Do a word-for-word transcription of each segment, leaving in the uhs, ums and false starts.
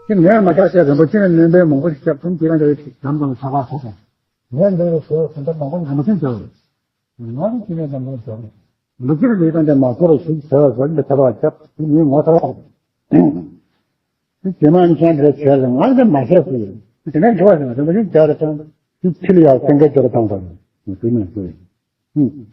ཁྱེད་ངས་མ་ཆགས་ཤག་རིན་པོ་ཆེ་ནས་སྣོན་པ་མང་པོ་ཞིག་བརྒྱབ་ཐུབ་ཀྱི་རང་འདྲ་བའི་ནམ་དང་ལྷག་པར་ཐོག་ངས་འདི་རུ་བཟོས་ཟིན་ད་མང་པོ་རིན་པོ་ཆེ་བྱ་བ། ང་རང་ཁྱེད་ངས་ནམ་དང་བྱ་བ། རིན་པོ་ཆེ་ལས་དང་དེ་མ་བཟོ་རུ་ཞིག་བྱས་པ་བཟོ་འདི་ཐ་བ་བརྒྱབ་ངས་ངོ་ཚ་བ། དེ་རྗེས་མ་མཁན་དེ་བྱས་ཟིན་ང་འདི་མ་བྱས་སུ་ཡིན་དེ་ནས་འགྲོ་བ་ཟིན་རིན་པོ་ཆེ་བྱ་རུ་ཐོན་དེ་ཕྱི་ལ་ཡར་སེང་གེ་བྱ་རུ་བཏང་དང་དེ་ནས་བཟོས།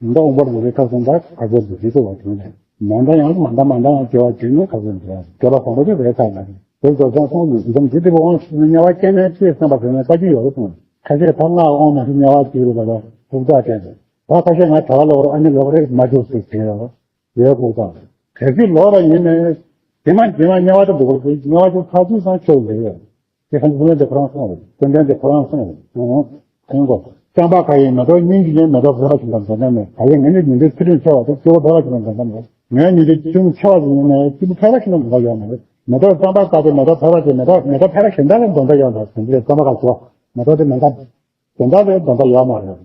མདོ་དབང་པོར་འདུག་པའི་ཁ་སང་དག་ཁ་སང་འདུག་ཞིག་ཏུ་བ་དྲུག་ནས་མ་འདྲ་ཡང་མ་འདྲ་མ་འདྲ་ཡང་སྐྱེ་བ་བྱུང་ནས་ཁ་སང་འདུག་སྐྱེ་བ་གང་པོ་དེ་རེད་ཁ་ན་དེ་ཚོ་ཚང་སོང་ཡོད་འཛོམས་ཀྱི་དེ་བ་དབང་ཤེས་ནས་དམྱལ་བ་སྐྱེ་ནས་ཅེས་བསམ་པ་བཟོས་ནས་ལྟ་རྒྱུ་ཡོད་རེད་གསུངས། ཁ་ཤས་ད་སྔགས་དབང་མ་ཤེས་དམྱལ་བ་སྐྱེ་རུ་ལ་ལ་ཕུག་ཐག་བྲལ་ནས་ད་ཁ་ཤས་ང་གྲྭ་བ་ལོག་ཨ་ནི་ལོག་རེད་མ་འཇུག་ཟེར་བྱས་ཡོད་ཕུག་ཐག་གལ་སྲིད་ལོག་ར་ཡིན་ནས་དེ་མ་དེ་མ་དམྱལ་བ་དུ་འདུག་དམྱལ་བ་དུ་ཐག་ཆོད་སང་ཆོད་ལེ་ཡོད། དེ་ཁོང་ཀུན་ལས་དེ་ཁོ་རང་སོང་རེད། སྐྱོན་ལྡན་དེ་ཁོ་རང་སོང་རེད། ཨང་། ཁོང་གོ། ལྕང་པ་ཁ་ཡི་མེ་ཏོག་སྙིང་གི་ཡན་མེ་ཏོག་ཕལ་པ་ཞིག་དང་འདྲ་ན་མེད། ད་ཡིན་ངས་ནི་ཉིན་དེ་ཚེ་རིང་ཆེ་བ་དང་སྐྱེ་བོ་ཕལ་པ་ཞིག་དང་འདྲ་ན་མེད། ངས་ཉིན་དེ་ཅུང་ཆེ་བ་ཞིག་ཡིན་ན་སྐྱེ་བོ་ཕལ་པ་ཞིག་དང་འདྲ་ཡོད་མ་རེད། མེ་ཏོག་ལྕང་པ་ཁ་དེ་མེ་ཏོག་ཕལ་པ་དེ་མེ་ཏོག་མེ་ཏོག་ཕལ་པ་གཞན་དག་ལ་འདོན་འདྲ་ཡོད་ན་དེ་འདྲའི་ལྕང་པ་ཁ་ཞོག་མེ་ཏོག་དེ་མེ་ཏོག་གཞན་དག་ལ་འདོན་འདྲ་ཡོད་མ་རེད།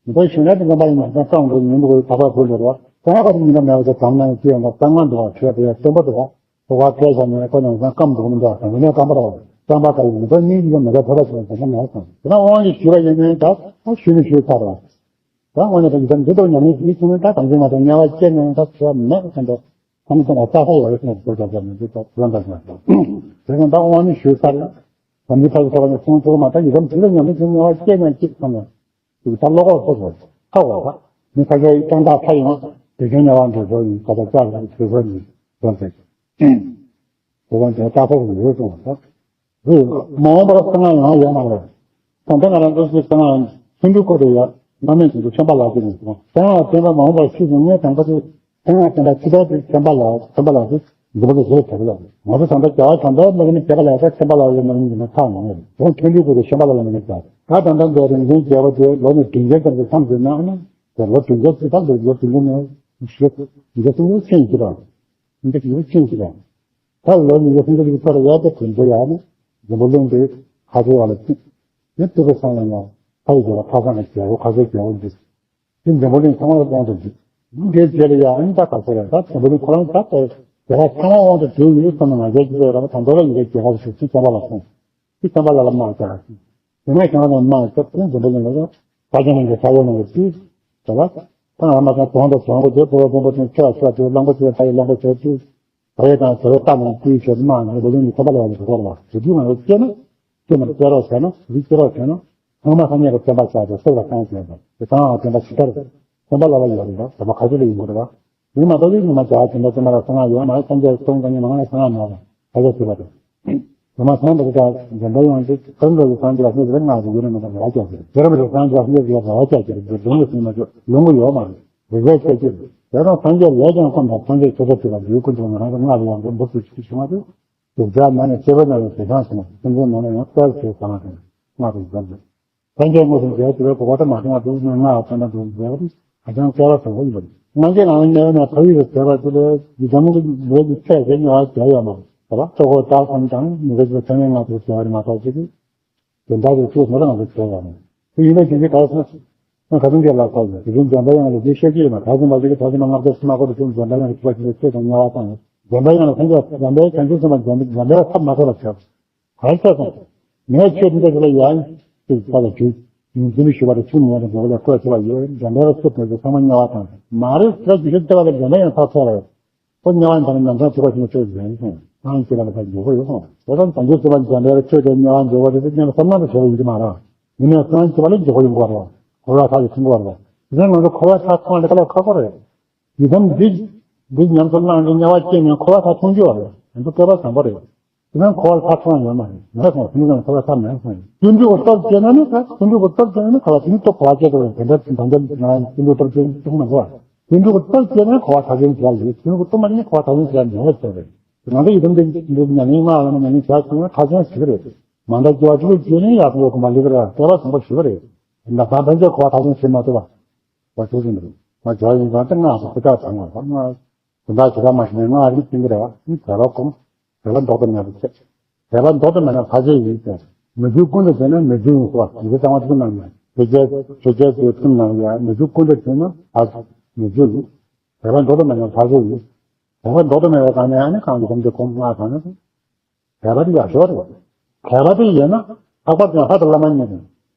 མེ་ཏོག་ཞིག་ན་དེ་ངན་པ་ཡིན་ན་ད་གང་འགྲོ་ཉིན་དུ་ཁ་པ་བུ་ལ་རོ་ད་ཁ་དེ་ཉིན་ན་མེ་ཏོག་དེ་གང་ན་སྐྱེ་ཡོད་ན་ད་ང་འདུག་བ་ཆོས་དེ་སྟོན་པ་འདུག་བ། ཐོག་ཁ་སྐད་ཆ་ནས་ཁོ་ནང་སང་སྐམ་འདུག་མི་འདུག་དང་མི་ནས་སྐམ་པ་རེད། སྐམ་པ་དང་ཡིན་པ་གཉིས་ཀྱི་མི་འདྲ་ཐོག་ལ་ཞིག་ལ་དེ་འདྲ་མེད་ཙང་དེ་ན་དབང་གིས་ཞུས་པ་ཡིན་ནའི་ད་ཞུས་ནས་ཞུས་ཚར་བ། ད་དབང་གིས་ད་ཡིན་ཙང་འདི་ལྟར་ཉམས་ལེན་བྱེད་ཀྱི་ནི་ད་དམ་ཚིག་མ་དང་དམྱལ་བ་སྐྱེ་ནས་ད་ཚོ་མེད་ཙང་ད་ཁོང་ཚོ་ལ་རྩ་ཧོ་ཡོད་ཟེར་ནས་བཀོད་ཀྱང་ཟེར་ནས་འདི་ད་རང་ད་ཟེར་ན་དེ་ནས་ད་དབང་གིས་ཞུས་ཚར་ལ་དམ་ཚིག་ཐག་ཚོ་བ་ནས་ཁོང་ཚོ་མ་ད་ཡི་དམ་ཚིག་ལ་ཉམས་ལེན་བྱེད་དམྱལ་བ་སྐྱེ་ནས་སྐྱེ་ཙང་ལ། དེ་ལྟར་བློ་ཁོག་སོགས་སོགས་ཁ་བ་བ། མི་ཁ་ཤས་ཀྱིས་སྤྲང་ཐག་ཁ་ཡོང་དེ་བཞིན་ཉེ་བ་འགྲོ་ཚོ་ཡིན་ཁ་བ་ལྕགས་ལ་དེ་ཚོ་ཡིན་ཚོ་ཟེར། དེ་བ་འདི་ལྟ་ཕོག་ཡོད་གསུངས་པ་དང་། དེ་མ་འོངས་པར་གསང་སྔགས་ཡང་ཡོད་མ་རེད། ད་ལྟ་ང་རང་ཚོ་ཚོའི་གསང་སྔགས་ཚུན་ཚོད་སྐོར་དུ་ཡོད་སྔ་མའི་ཚུན་ཚོད་ཆེན་པ་ལགས་ཀྱིས་ནས་གསུངས་གསང་སྔགས་བསྟན་པ་མ་འོངས་པར་ཤུལ་བཟུང་ངས་དང་པོ་དེ། ཐེངས་མ་དེ་འདྲ་ཕྱི་དར་དེ་ཚན་པ་ལ་ཚན་པ་ལ་དེ་འདི་མོ་དེ་བཟོས་བྱས་པ་ལ་ང་ཚོ་ད་ལྟ་རྒྱ་གར་ད་ལྟ་ལ་ནི་བྱས་པ་ལ་ཡ་ཚན་པ་ལ་ཡོད་ན་ཡིན་ན་ཐག་མ་ངེས་རོང་ཐོན་དུས་དེ་ཚན་པ་ལ་ལ་ནི་ད་ད་ད་ལྟ་འདི་རིང་ཐུང་རྒྱལ་པོ་དེ་ལོ་ནི་བདུན་བརྒྱ་ཙམ་དུ་མཚམས་བསྡད་ན་ཨ་ནི་དེ་ལོ་བདུན་བརྒྱ་ཙམ་ད་ལོ་ལོ་བདུན་བརྒྱ་ནས་བཞི་བདུན་བརྒྱ་ཙམ་ལོ་ཆེན་གྱི་ར་འདི་ཡོད་ཆེན་གྱི་ར་ད་ལོ་ནི་ཡོད་ཆེན་གྱི་ཚོ་ལ་ཡ་དེ་དེ་འདྲ་ཡ་ནི་འཛམ་བུ་གླིང་དེ་ཁ་ཚོ་བ་ལ་ཅི་ཡོད་དུ་ག་སང་ལ་ཡ་ཁ་ཡི་རྒྱལ་པོ་ཁ་སང་ལ་རྒྱལ་པོ་ཁ་ཚོ་རྒྱལ་པོ་འདི། དེ་འཛམ་བུ་གླིང་ཚང་མ་ལ་དབང་དུ་བསྡུས། འདིའི་རྗེས་ལ་ཡང་ཨ་ནི་ད་ག་ཚོད་རེད་ད་འཛམ་བུ་གླིང་ཁོ་རང་ད་ལྟ་རྒྱལ་ཁབ་ཚང་མ་དབང་དུ་བསྡུས་ཡོད་བསམ་ན་ང་རྒྱལ་གྱི་རེད་ར་བ་ད་མདོ་ལ་ཡི་གེ་རྒྱལ་ཁབ་ཞིག་ཅི་བསམ་པ་ལ་སོང་། ཅི་བསམ་པ་ལ་ལ་དམག་རྒྱག་ཅིག་དེ་ནས་ཞང་ལ་དམག་རྒྱབ་དེ་འཛམ་བུ་གླིང་ལ་ཡང་ད་ཅི་ནང་གི་ས་བོན་ནང་གི་དུས་ད་ལ་ད་ང་མ་ཚང་དོང་དང་དོང་གོ་དེ་དོ་དོང་གོ་དེ་ཆ་ཆ་དེ་གླང་པོ་ཆེ་ད་ཡི་གླང་པོ་ཆེ་དུས། བ་ཡས་དང་བྱ་བའི་རྟགས་རྣམས་བསྐུལ་ཞོར་དུ་དམག་ནང་གི་ལོ་ལོན་གྱི་ཁོམ་པ་ལ་བ་ལ་འགྲོ་དགོས་པ་དེ་དུས་ང་ཚོ་སྐྱེས་ན་སྐྱེས་ན་སྐྱེ་རོགས་བྱས་ན་རིགས་སྐྱེ་རོགས་བྱས་ན་ཚང་མ་ཐ་སྙད་ཀྱི་བསྟན་པ་བཅག་སྟེ་སྲོག་ལ་བཏང་བྱས་པ་དེ་ཚང་བ་བསྟན་པ་ཇི་ལྟར་བསྟན་པ་ལ་ལ་ཡོད་རེད་པ་དེ་མ་ག་ཚོད་ལ་ཡིན་དགོས་རེད་པ། དེ་མ་གཏོགས་ཀྱི་ཉི་མ་བྱ་བ་དེ་འདྲ་ཚང་མ་ལ་གསང་སྔགས་ཡོད་མ་རེད་སངས་རྒྱས་གསུང་ག་ཉི་མ་ང་ལ་གསང་སྔགས་མེད་པ་ག་ཚོད་ཟེར་བ་དེ། དེ་མ་ཚང་དུ་ཀ་འཇམ་པའི་དབྱངས་ཀྱིས་གང་འདྲ་བའི་སངས་རྒྱས་ལ་སངས་རྒྱས་ལ་སྔགས་ཀྱི་ཡུལ་ལ་མེད་པར་རེ་བ་བཅག་ཟེར། དེ་ར་མི་འདྲ་སངས་རྒྱས་ལ་སངས་རྒྱས་ཀྱི་རེ་བ་བཅག་ཟེར་དེ་ལུང་གི་སེམས་མ་བཅོས་ལུང་གི་ཡོད་མ་རེད། རིག་པའི་ཆོས་ཀྱི་དེ་དང་སངས་རྒྱས་ལས་ཀྱང་འཁོར་འདུག་སངས་རྒྱས་ཆོས་ཚོགས་ཀྱི་ལ་ལུས་ཀུན་ཏུ་ང་རང་གི་སྔགས་ལ་ཡང་འགྲོ་འབུར་དུ་ཆུད་བྱུང་བ་དེ། དུག་ཅག་མ་ནས་སྐྱེ་བོ་ན་ལ་དེ་སང་སོང་སེམས་ཅན་ནང་ལ་ཡང་གསལ་ཞེས་བྱ་བ་དང་སྔགས་དང་ལྡན་པ། སངས་རྒྱས་དངོས་སུ་མཇལ་ཐུབ་པའི་གོ་བ་དེ་མ་བྱུང་བ་དུ་ནི་སྔགས་བཏོན་ན་འདུག་མཛད་པ་དེ་ཧ་ཅང་གསལ་བ་ཟབ་པོ་ཡིན་པ་རེད། སངས་རྒྱས་རང་ཉལ་བའི་ནང་ཕ་ཡུལ་དུ་མཛད་པ་དེ་ལས་ཡི་དམ་གྱི་ལས་ཀྱི་ཚད་ཟེར་ཉེ་བར་མཇལ་ཡོད་མ་རེད། ད་བ་ལྟོ་གོས་བཏགས་ཙམ་དང་མི་རིགས་ཀྱི་ཚད་མའི་སྔགས་དེ་མཇལ་བ་རེད་མ་གཏོགས་ཅི་སྟེ། དེ་འདྲ་དེ་ཚོས་མི་རང་དུ་བྱས་ཡོད་མ་རེད། དེ་ཡིན་ན་ཅི་ཞིག་ག་སོང་། ང་ཁ་སང་རྒྱལ་ལ་སོགས་ཀྱི་དེ་བཞིན་འཇམ་པའི་དབྱངས་ལ་དེ་བཤད་ཀྱི་ཡོད་མ་རེད། ད་གསུངས་པ་ཅིག་གིས་ད་གསུངས་པ་སྔགས་ཚོགས་སུ་མ་གོ་དུ་ཚུལ་འཇམ་པའི་དབྱངས་ཀྱི་ཐུབ་པ་ཆེན་པོའི་ཆོས་དང་དམྱལ་བ་དང་འཇམ་པའི་དབྱངས་ལ་སངས་རྒྱས་འཇམ་པའི་བྱང་ཆུབ་སེམས་དཔའ་འཇམ་པའི་འཇམ་པའི་ཐབས་མ་ཐོབ་པར་བྱས། ག་རེ་ཆོས་སོང་། ངས་ཆོས་འདི་འདྲ་ཞིག་ལ་ཡང་ཅིག་པ་ལ་ཞུས། འཛིན་མི་ཞུ་བ་དང་ཆུང་ངུ་ཡང་དགོས་ལ་བཀོད་ཆེ་བ་ཡོད་འཇམ་པའི་སུ་དོན་དུ་ཚང་མ་དམྱལ་བ་དང་མ་རེད་ཟེར་ཞུ་ཞུ་ལྟ་བ་ལ་འཇམ་པའི་ཡང་ཐག་ཚོད་རེད། ཁོ་དམྱལ་བ་དང་ནམ་སང་ཐུག་པ་ཞིག་ཆོས་ཟེར་སོང་། ཨང་ཅི་ལ་ལ་ཕར་འཇོག་གི་ཡོད་སོང་། ཁོ་དང་དང་རྒྱུ་ཚོ་བ་འཇམ་པའི་ཆོས་དེ་དམྱལ་བ་འཇོག་པ་དེ་དམྱལ་བ་བསམ་ན་དུ་བྱེད་པ་ཡིན་གྱི་མ་རེད། ཡིན་ནའི་སང་ཅི་བ་ལ་འཇོག་གི་ཡོད་དགོས་རེད། ཁོ་བ་ཐག་ཅིག་ཐུང་གི་བ་རེད། དེ་ནས་ང་ཚོ་ཁོ་བ་ཐག་ཐུང་བ་འདི་ཁ་ལ་ཁག་པོ་རེད། ཡི་དམ་འདི། འདི་ཉམས་སུ་བླངས་ནས་དམྱལ་བ་སྐྱེས་ནས་འཁོར་བ་མཐའ་མཐོང་རྒྱུ་བ་རེད། ང་ཚོ་སྐལ་པ་བཟང་པོ་རེད། དེ་ནས་འཁོར་བ་མཐའ་མཐོང་ཡོད་མ་རེད། ང་ཚོ་དེ་ནས་འཁོར་བ་མཐའ་མེད་སོང་ཡིན། བརྩོན་འགྲུས་ཀྱི་སྟོབས་སྐྱེས་ན་ནི་ད་བརྩོན་འགྲུས་ཀྱི་སྟོབས་སྐྱེས་ན་ནི་འཁོར་བ་དེ་ནི་སྟོབས་ག་བ་སྐྱེས་དགོས་རེད། དེ་འདྲ་དང་འདྲ་ང་བརྩོན་འགྲུས་སྟོབས་སྐྱེས་ན་ཐུག་མ་དགོས་བ། བརྩོན་འགྲུས་ཀྱི་སྟོབས་སྐྱེས་ན་འཁོར་བ་མཐའ་མཐོང་བྱེད་ཡ་ཡོད། བརྩོན་འགྲུས་ཀྱི་སྟོབས་མ་སྐྱེས་ན་འཁོར་བ་མཐའ་མཐོང་བྱེད་ཡ་མེད་པ་ཟེར་རེད། ང་ཚོ་ཡི་དམ་དེ་འདི་ཉམས་ལེན་སྔགས་ལ་ཉམས་ལེན་བྱ་ཐུབ་ན་མཐའ་མཐོང་ཞིག་རེད། མ་འདྲ་སྐྱེ་བ་ཕྲུ་གུ་སྐྱེས་ནས་ཡག་པོ་གོམ་པ་ལེགས་ར་སྐལ་པ་བཟང་པོ་ཞིག་རེད། ན་ཚ་ཕན་ཚུན་འཁོར་བ་མཐའ་མཐོང་བྱེད་མ་ཐུབ་པ། བ་ཞུ་བཞིན་འདུག་ང་ཇོ་ཡིན་ཙང་དེ་སྔགས་སུ་ཕུ་ཐག་དྲངས་པ་དང་སྔགས་དེ་འདྲ་ཇི་ལྟར་མ་ཤེས་ནས་སྔགས་རིག་ཤེས་ཀྱི་རེད་བ། དེ་ལ་གོམས། དེ་ལ་ལྡོག་ཏུ་མེད་པ་བྱེད། དེ་ལ་ལྡོག་ཏུ་མེད་ན་ཕ་ཆེ་ཡིན་ཟེར། མི་འཇུག་ཀུན་ཏུ་བྱེད་ན་མི་འཇུག་ཡིན་ཟེར་བ་འདི་གཙང་མ་ཐུན་ནང་ནས་དེ་རྒྱལ་དེ་རྒྱལ་དེའི་ཐུན་ནང་ཡང་མི་འཇུག་ཀུན་ཏུ་བྱེད་ན་ཕ་མི་འཇུག་ཡིན། དེ་ལ་ལྡོག་ཏུ་མེད་ན་ཕ་ཆེ་ཡིན། དད་པ་འགྲོ་དུ་མེད་པའི་སྒང་ནས་ཨ་ནི་གང་གི་དམ་དེ་སྒོམ་ལྔ་གང་ནས་དད་པ་དེ་ཡག་ཤོས་རེད། དད་པ་དེ་ཡོད་ན་ལྷག་པར་དུ་ལྷ་དང་བླ་མ་གཉིས་རེད།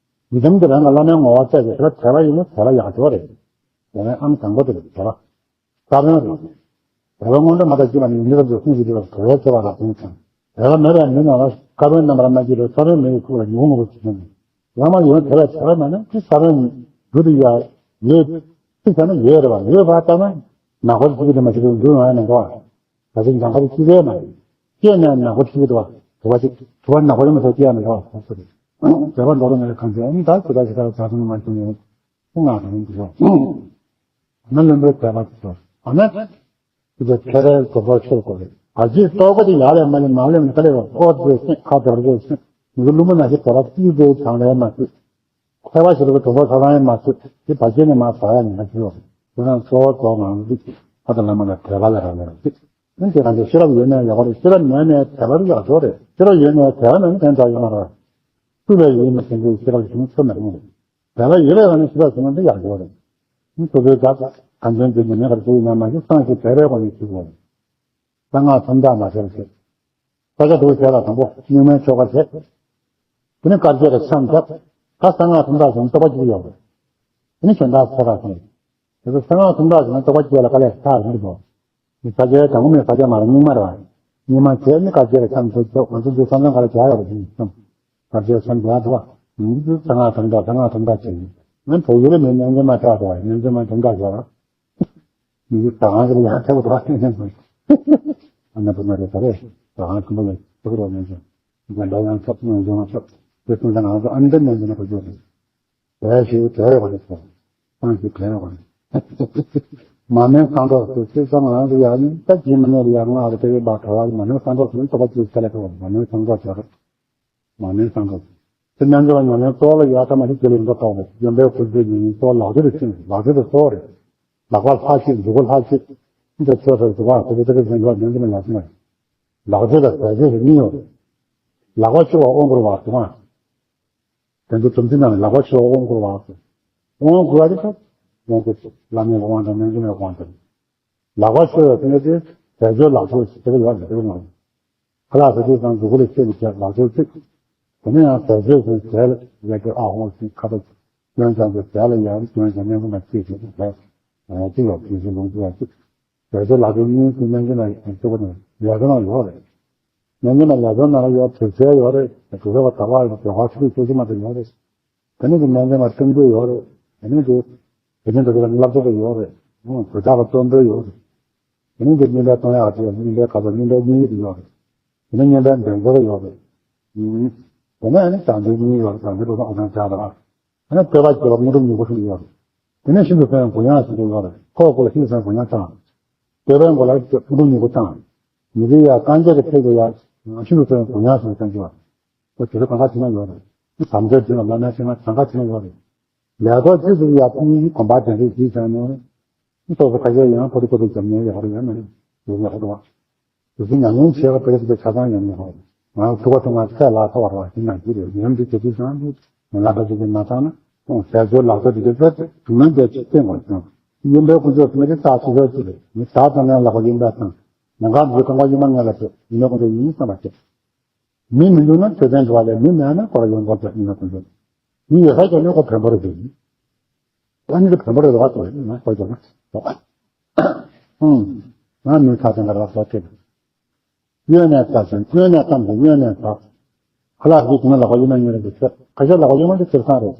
ཡི་དམ་དེ་རང་ལ་བླ་མའི་ངོ་བོ་བཙལ་ཏེ་དེ་ལ་དད་པ་ཡོད་ན་དད་པ་ཡག་ཤོས་རེད། དེ་ནས་ཨ་ནི་དང་པོ་དེ་རེད་དད་པ། ས་བོན་རེད། དད་པ་སྔོན་འགྲོ་མ་དང་བཅས་པ་ནི་མི་རབས་ཀྱི་གསུང་གི་དུས་ལ་དད་པའི་སྐྱེ་བ་ལ་ཕན་ཀྱང་། དད་པ་མེད་པའི་མི་རྣམས་ལ་སྐལ་བའི་རྣམ་པར་མ་སྐྱེས་པའི་ས་བོན་མེད་པའི་ཁུག་ལ་ཉུང་ངུ་རུ་ཕྱིན། ཡང་མ་ཡོང་དེ་ལ་དད་པ་མེད་ན་དེ་ས་བོན་རྒྱུ་དེ་ཡ་ཡོད། དེ་བྱས་ན་ཡོད་རེད་བ། ཡོད་པ་ལྟར་ན་ནག་པོ་ཞིག་དེ་མ་ཞིག་ཏུ་འགྱུར་ཡོང་ཡ་མེད་འགྲོ་བ། ད་ཅིག་འཇམ་ཁ་དེ་སྐྱེ་གས་མ་རེད། སྐྱེས་ནས་ནག་པོ་ཞིག་ཏུ་བ་དུ་བ་ཅིག་དུ་བ་ནག་པོ་ཡོད་མ་ཐག་སྐྱེ་ཡ་མེད་འགྲོ་བ། དད་པ་འགྲོ་རུ་མེད་གང་ཚེ་ཨ་ནི་ད་ཇི་ལྟར་ཇི་ལྟར་བྱ་ཚུལ་མ་བྱུང་ཡོད། ང་རང་འདི་རོ། ཨ་ན་བློན་པོའི་དད་པ་ཚོ། ཨ་ན། དེ་ཚོ་ཐེ་རེ་གོ་བ་ཤོར་གོ་རེད། ག་ཅིག་རྟོགས་པ་དེ་ཡར་ལས་མར་ལས་མར་ལས་མི་ཁ་ལས་རོ་ཨོ་དེ་སེ་ཁ་དར་དེ་སེ། མི་གི་ལུང་མ་ན་ཞིག་དར་ཏི་དེ་གང་ལས་མ་ཐུབ། ཐེ་བ་ཞིག་ལ་གོ་བ་ཁ་ལ་ཡང་མ་ཐུབ། དེ་བ་ཅན་ནས་མ་ཟ་ཡ་ཉི་མ་ཞིག་རོ། དེ་ན་གཙོ་བོ་གཙོ་ང་རང་འདི་ཕ་དང་བླ་མ་ལ་དད་པ་ལ་རག་ལས་རོ། དེ་ནི་དེ་གང་དེ་ཤེས་རབ་ཡོད་ན་ཡག་པོ་རེད། ཤེས་རབ་མེད་ན་དད་པ་རུ་ཡག་ཤོས་རེད། ཤེས་རབ་ཡོད་ན་དད་པ་མེད་ན་ཕན་ཐོགས་ཡོད་མ་རེད། སུ་ལ་ཡོད་ན་དེ་འདྲའི་ཤེས་རབ་ཞིག་ཚོད་མེད་རུང་རེད། དད་པ་ཡོད་པའི་ངང་ནས་ཞིབ་པ་བྱུང་ན་འདི་ཡག་ཡོད་རེད། མི་སོ་སོའི་བདག་གམ་དོན་དེ་ཉམས་ལེན་གར་བྱེད་ཡིན་ན་མ་གཞི་བསམ་ཤེས་དད་པའི་སྒོ་ནས་ཞིག་དགོས་རེད། གསང་སྔགས་སུམ་རྟགས་མ་བྱས་པ་བྱེད། ས་ཆ་དུ་བྱས་ལ་དང་པོ་གཉུག་མའི་ཆོ་ག་བྱེད། དེ་ནས་དཀར་ཆའི་ལ་འཆམ་རྒྱབ། ད་གསང་སྔགས་སུམ་རྟགས་བྱུང་རྟོགས་པ་གཅིག་ཡོད་རེད། དེ་ནས་གཞན་དག་ཚོ་ར་སོང་། དེ་ཚོ་གསང་སྔགས་སུམ་རྟགས་བྱུང་རྟོགས་པ་གཅིག་ལ་དཀའ་ལས་ཁག་རེད་འདུག་མི་ས་ཆའི་དང་པོ་མི་ས་ཆ་མ་ར་གཉུག་མ་ར་བ། གཉུག་མ་བྱས་ནི་དཀར་ཆའི་ལ་འཆམ་ཚོ་ཆོག་ང་ཚོ་འདི་ས་མཚམས་ག་ལ་བྱ་ཡོད་རེད་ཟེར་ནས་གསུངས། དཀར་ཆའི་ལ་འཆམ་བྱ་ཐུབ་པ། མི་འདི་གསང་སྔགས་སུམ་རྟགས་གསང་སྔགས་སུམ་རྟགས་བྱས་ནས་ང་བོད་ཡུལ་ལ་མི་སྨན་བཅོས་མ་ཆགས་ཐུབ་པ་སྨན་བཅོས་མ་སུམ་རྟགས་བྱས་པ། མི་ཡི་ཟ་ཁང་ཞིག་ལ་ཡང་ཐེག་པ་འགྲོ་བ་ཨ་ན་བུ་མ་རེད་ད་རེད། ཟ་ཁང་ཆེན་པོ་ལ་ཐུག་རོགས་གནང་ཞིང་། རྒན་པ་ཡང་ཁྱབ་ངོས་འཛིན་ཡང་ཁྱབ། དེ་སོང་ཙང་ང་ཚོ་ཨ་མདའ་ནས་འཛིན་ན་གོ་རྒྱུ་རེད། བས་ཞིག་བྲལ་ཡོད་པ་རེད་ཟེར། སྤང་ཞིག་བྲལ་ཡོད་པ་རེད། མ་སྨན་གསང་སྒྲོག་སུ་ཚེ་གསང་ང་རང་ཚོ་ཡག་ཡིན་ད་ཇི་མ་ནས་ཡག་ང་རེ་དེ་བས་བ་ག་བ་མ་སྨན་གསང་སྒྲོག་སུ་ཐོབ་པ་ཅིག་ཚེ་ལ་ཐོབ་པ་མ་སྨན་གསང་སྒྲོག་བྱ་རེད། མ་ནིང་སང་ཁ། དེ་སྨན་རྩིས་པ་ཉམས་ལེན་གཙོ་བོ་ལ་ཡོད་ཐ་མ་ཞིག་དེ་ལས་འགྲོ་ཐོག་རེད། འཇམ་དཔལ་ཁུ་ཚུར་ཉིན་གཙོ་བོ་ལག་མཐིལ་དུ་ཕྱིན། ལག་མཐིལ་དུ་གཙོ་བོ་རེད། ལག་པ་ལྷག་ཤེས་མཛུ་གུ་ལྷག་ཤེས། འདི་ཚོ་ཚོ་མཛུ་གུ་ཁུ་ཚུར་ཕྱིན་ཁ་སྨན་རྩིས་པ་ལག་མཐིལ་ལ། ལག་མཐིལ་དང་ཟས་སྤྱོད་གཉིས་ཡོད་རེད། ལག་པ་ཕྱི་བ་དབང་བསྐུར་བ་དུ་མ། དེ་ཚོ་དུམ་ཚིག་ནང་ལ་ལག་པ་ཕྱི་བ་དབང་བསྐུར་བ། དབང་བསྐུར་བ་དེ་ཚོ། དབང་བསྐུར་བླ་མའི་དབང་དང་སྨན་རྩིས་པའི་དབང་དང་། ལག་པ་ཤོར་བའི་ཕན་ཚུན་ཟས་སྤྱོད་ལག་སྤྱོད་ཟེར་གྱི་ཡོད་རེད་དེ་མ་རེད། ཁ་ལག་ཟ་དུས་ཙང་མཛུ་གུ་ལ་ཤེད་ཀྱི་བྱས་ལག་སྤྱོད་གཅིག་དེ་ནས་ཡང་ཟས་སྤྱོད་ཟེར་ཟས་ལ་ཡ་གི་ཨ་ཧོང་ཞིག་ཁ་པ་སྐྱོན་ཙང་གི་ཟས་ལ་ཡ་སྐྱོན་ཙང་སྨན་ཁང་ལ་སྐྱེས་ཀྱི་ཟས་གཅིག་ལ་གུས་ཤིང་ལུང་ཚུལ་ཡང་གཅིག་ཟས་སྤྱོད་ལག་སྤྱོད་གཉིས་ཀྱི་སྨན་ཁང་ལ་ཡང་གཅིག་པ་དང་ལས་ཀ་ནང་ཡོད་རེད། སྨན་ཁང་ལ་ལས་ཀ་ནང་ཡོད་དུས་ཚོད་ཡོད་རེད། དུས་ཚོད་པ་ད་བར་ལ་ཟློས་གར་ཆུ་ཚོད་བཅུ་གཅིག་མ་གཏོགས་ཡོད་རེད། དེ་ནས་ཀྱི་སྨན་རྩིས་པ་སྟོན་དགོས་ཡོད་རེད། དེ་ནས་ཀྱི་དེ་ནས་འགྲོ་རྒྱུ་ལ་བསླབ་བྱ་དགོས་ཡོད་རེད། ཨང་། གོས་ཆག་ལ་བཙོན་འབོད་ཡོད་རེད། དེ་ནས་ཀྱི་བསྙེན་པའི་གཏོང་ཡག་དེ་བསྙེན་པའི་ཁ་ཚ་བསྙེན་པའི་བསྙེན་ཡིག་དེ་ཡོད་རེད། དེ་ནས་བསྙེན་པའི་འབེན་ཚར་ཡོད་རེད། ཨང་། དེ་ནས་ཨ་ནི་དྲང་དོན་གཉིས་ཡོད་རེད། དྲང་དོན་སྒྲུབ་པ་ཨོ་ཐང་བྱ་དང་། ཨ་ནི་བསྟོད་པ་བྱེད་པ་དངོས་གྲུབ་མྱུ་གུ་ཧྲུལ་ཡོད་རེད། དེ་ནས་ཤིན་ཏུ་གསལ་བའི་མགོ་ཡངས་ཟེར་གྱི་ཡོད་རེད། ཁོག་ཁོག་ལ་ཤིན་ཏུ་གསལ་བའི་མགོ་ཡངས་བཏང་། བསྟོད་པའི་མགོ་ལ་དངོས་གྲུབ་མྱུ་གུ་བཏང་། མི་དེ་ཡ་རྐང་རྗེས་ཀྱི་ཐད་དུ་ཡ་ཤིན་ཏུ་གསལ་བའི་མགོ་ཡངས་ཟེར་བསྟན་གྱི་ཡོད་རེད། ཁོ་དེ་ཚོ་གང་ག་བྱེད་ན་ཡོད་རེད། དམ་ཆོས་འདི་ལ་བླ་མའི་སེམས་ཁ་གང་ག་བྱེད་ན་ཡོད་རེད། ལས་ཐོག་ཅི་ཟིག་ཡག་ཕུང་གོམ་པ་དེ་འདྲ་ཞིག་བྱས་ནས། སོ་སོ་ཁ་ཤས་ཡང་ཕོ་ཏི་ཕོ་ཏི་བྱམས་ཉེས་ཡག་རེད་ཡང་མ་རེད། ཡོད་ཡག་རེད་བ། དེ་ཚོ་ཉམས་ལེན་བྱེད་པ་དཔེ་ཆ་ཆ་ཚང་ཡང་མི་ཧོ། ང་ཐུག་པ་ཐུག་ང་ཚད་ལ་ཐོག་བར་བ་ཞིག་ན་གི་རེད། ཉམས་འདི་བྱེད་དུས་ཙང་འདི་ང་ལ་ད་ཅིག་མ་ཚང་ན་ཁོང་ཟས་སྤྱོད་ལག་སྤྱོད་དེ་ཚོ་དུ་མ་འདི་ཅིག་བསྟན་དགོས་ཀྱང་། གཡོན་པའི་ཀུན་སྤྱོད་དེ་མི་རིགས་རྩ་ཆེ་ཤོས་ཅིག་རེད། མི་ཟ་ཙམ་ཡང་ལག་པ་གཡོན་པ་བཏང་། ནམ་མཁའ་འདི་རྐང་པ་གཡོན་པ་ངས་ལ་ཐོས་ཡིན་ན་ཁོང་ཚོ་ཡིན་བསམ་པ་བྱེད། མི་མི་འདུག་ན་ཆོས་ཅན་འགྲོ་བ་ལས་མི་མེད་ན་ཁོ་ར་ཡོང་དགོས་ཀྱང་ཡིན་ན་ཁོ་ཚོ། མི་ཡོད་ས་ཀྱང་ནི་ཁོ་བོན་པོ་རེད་ཟེར། ཨ་ནི་བོན་པོ་རེད་ལོག་ཏུ་ཡིན་ན་ཁོ་ཀྱང་ན། ཨང་། ང་མི་ཁ་ཅན་ག་ར་ལག་ཐོག་ཁྱེར། གཡོན་ནས་ལྟ་ཞིང་གཡོན་ནས་བལྟམས་ཤིང་གཡོན་ནས་ཟ། ཁ་ལག་གི་དུས་ན་ལག་པ་གཡོན་མ་གཡོན་རེད་ཟེར། ཁ་ཤས་ལག་པ་གཡོན་མ་དེ་ཁེར་སང་རེད།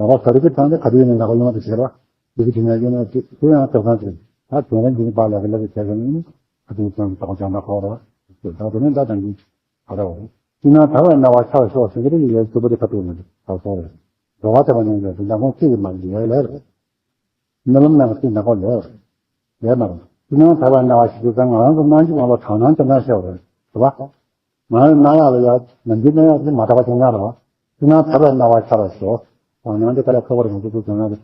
ལག་པ་ཟ་རི་གི་ཐང་དེ་ག་དུས་ཡིན་ན་ལག་པ་གཡོན་མ་དེ་ཁེར་བ། དེ་གི་དུས་ན་གཡོན་མ་དེ་དེ་ཡང་ཁེར་སང་རེད། ད་དོན་རང་གི་པ་ལག་གི་ལག་གི་ཁེར་སང་ཡིན། ཁ་དུས་ཙམ་ལག་པ་ཅང་ན་ཁོ་ར། ད་དེ་ནས་ད་དང་གི། ཨ་རོ། ཕྱི་ནང་དག་པའི་སྣང་བ་ཆགས་ཤོག་ཟེར་གྱི་རེད། ཡོད་ཚུལ་པོ་དེ་ཁ་ཐུག་ནས་ཁ་སོ་རེད། འགྲོ་བ་དག་པ་ནང་གི་དེ་འདྲ་ཁོང་གཅིག་གི་མ་ཡིན་ཡོད་ལས་རེད། རྨི་ལམ་ནང་གི་ནག་པོ་ལས་རེད། ལས་མ་རེད། ཕྱི་ནང་དག་པའི་སྣང་བ་ཞིག་ཏུ་ཙང་ང་རང་ཚོ་སྣང་གི་དབང་ལ་དྲང་སྣང་དེ་འདྲ་ཤེས་པ་རེད། རེད་བ། ང་རང་སྣང་ཡག་ལ་ཡ་ནམ་རྒྱུན་སྣང་ཡག་དེ་མ་དག་པ་དེ་འདྲ་རེད་བ། ཕྱི་ནང་དག་པའི་སྣང་བ་ཆགས་པ་ཞོག་དྲང་སྣང་དེ་དཀའ་ལས་ཁག་པོ་རེད། ང་ཚོ་ཚོ་དོན་ན་རེད།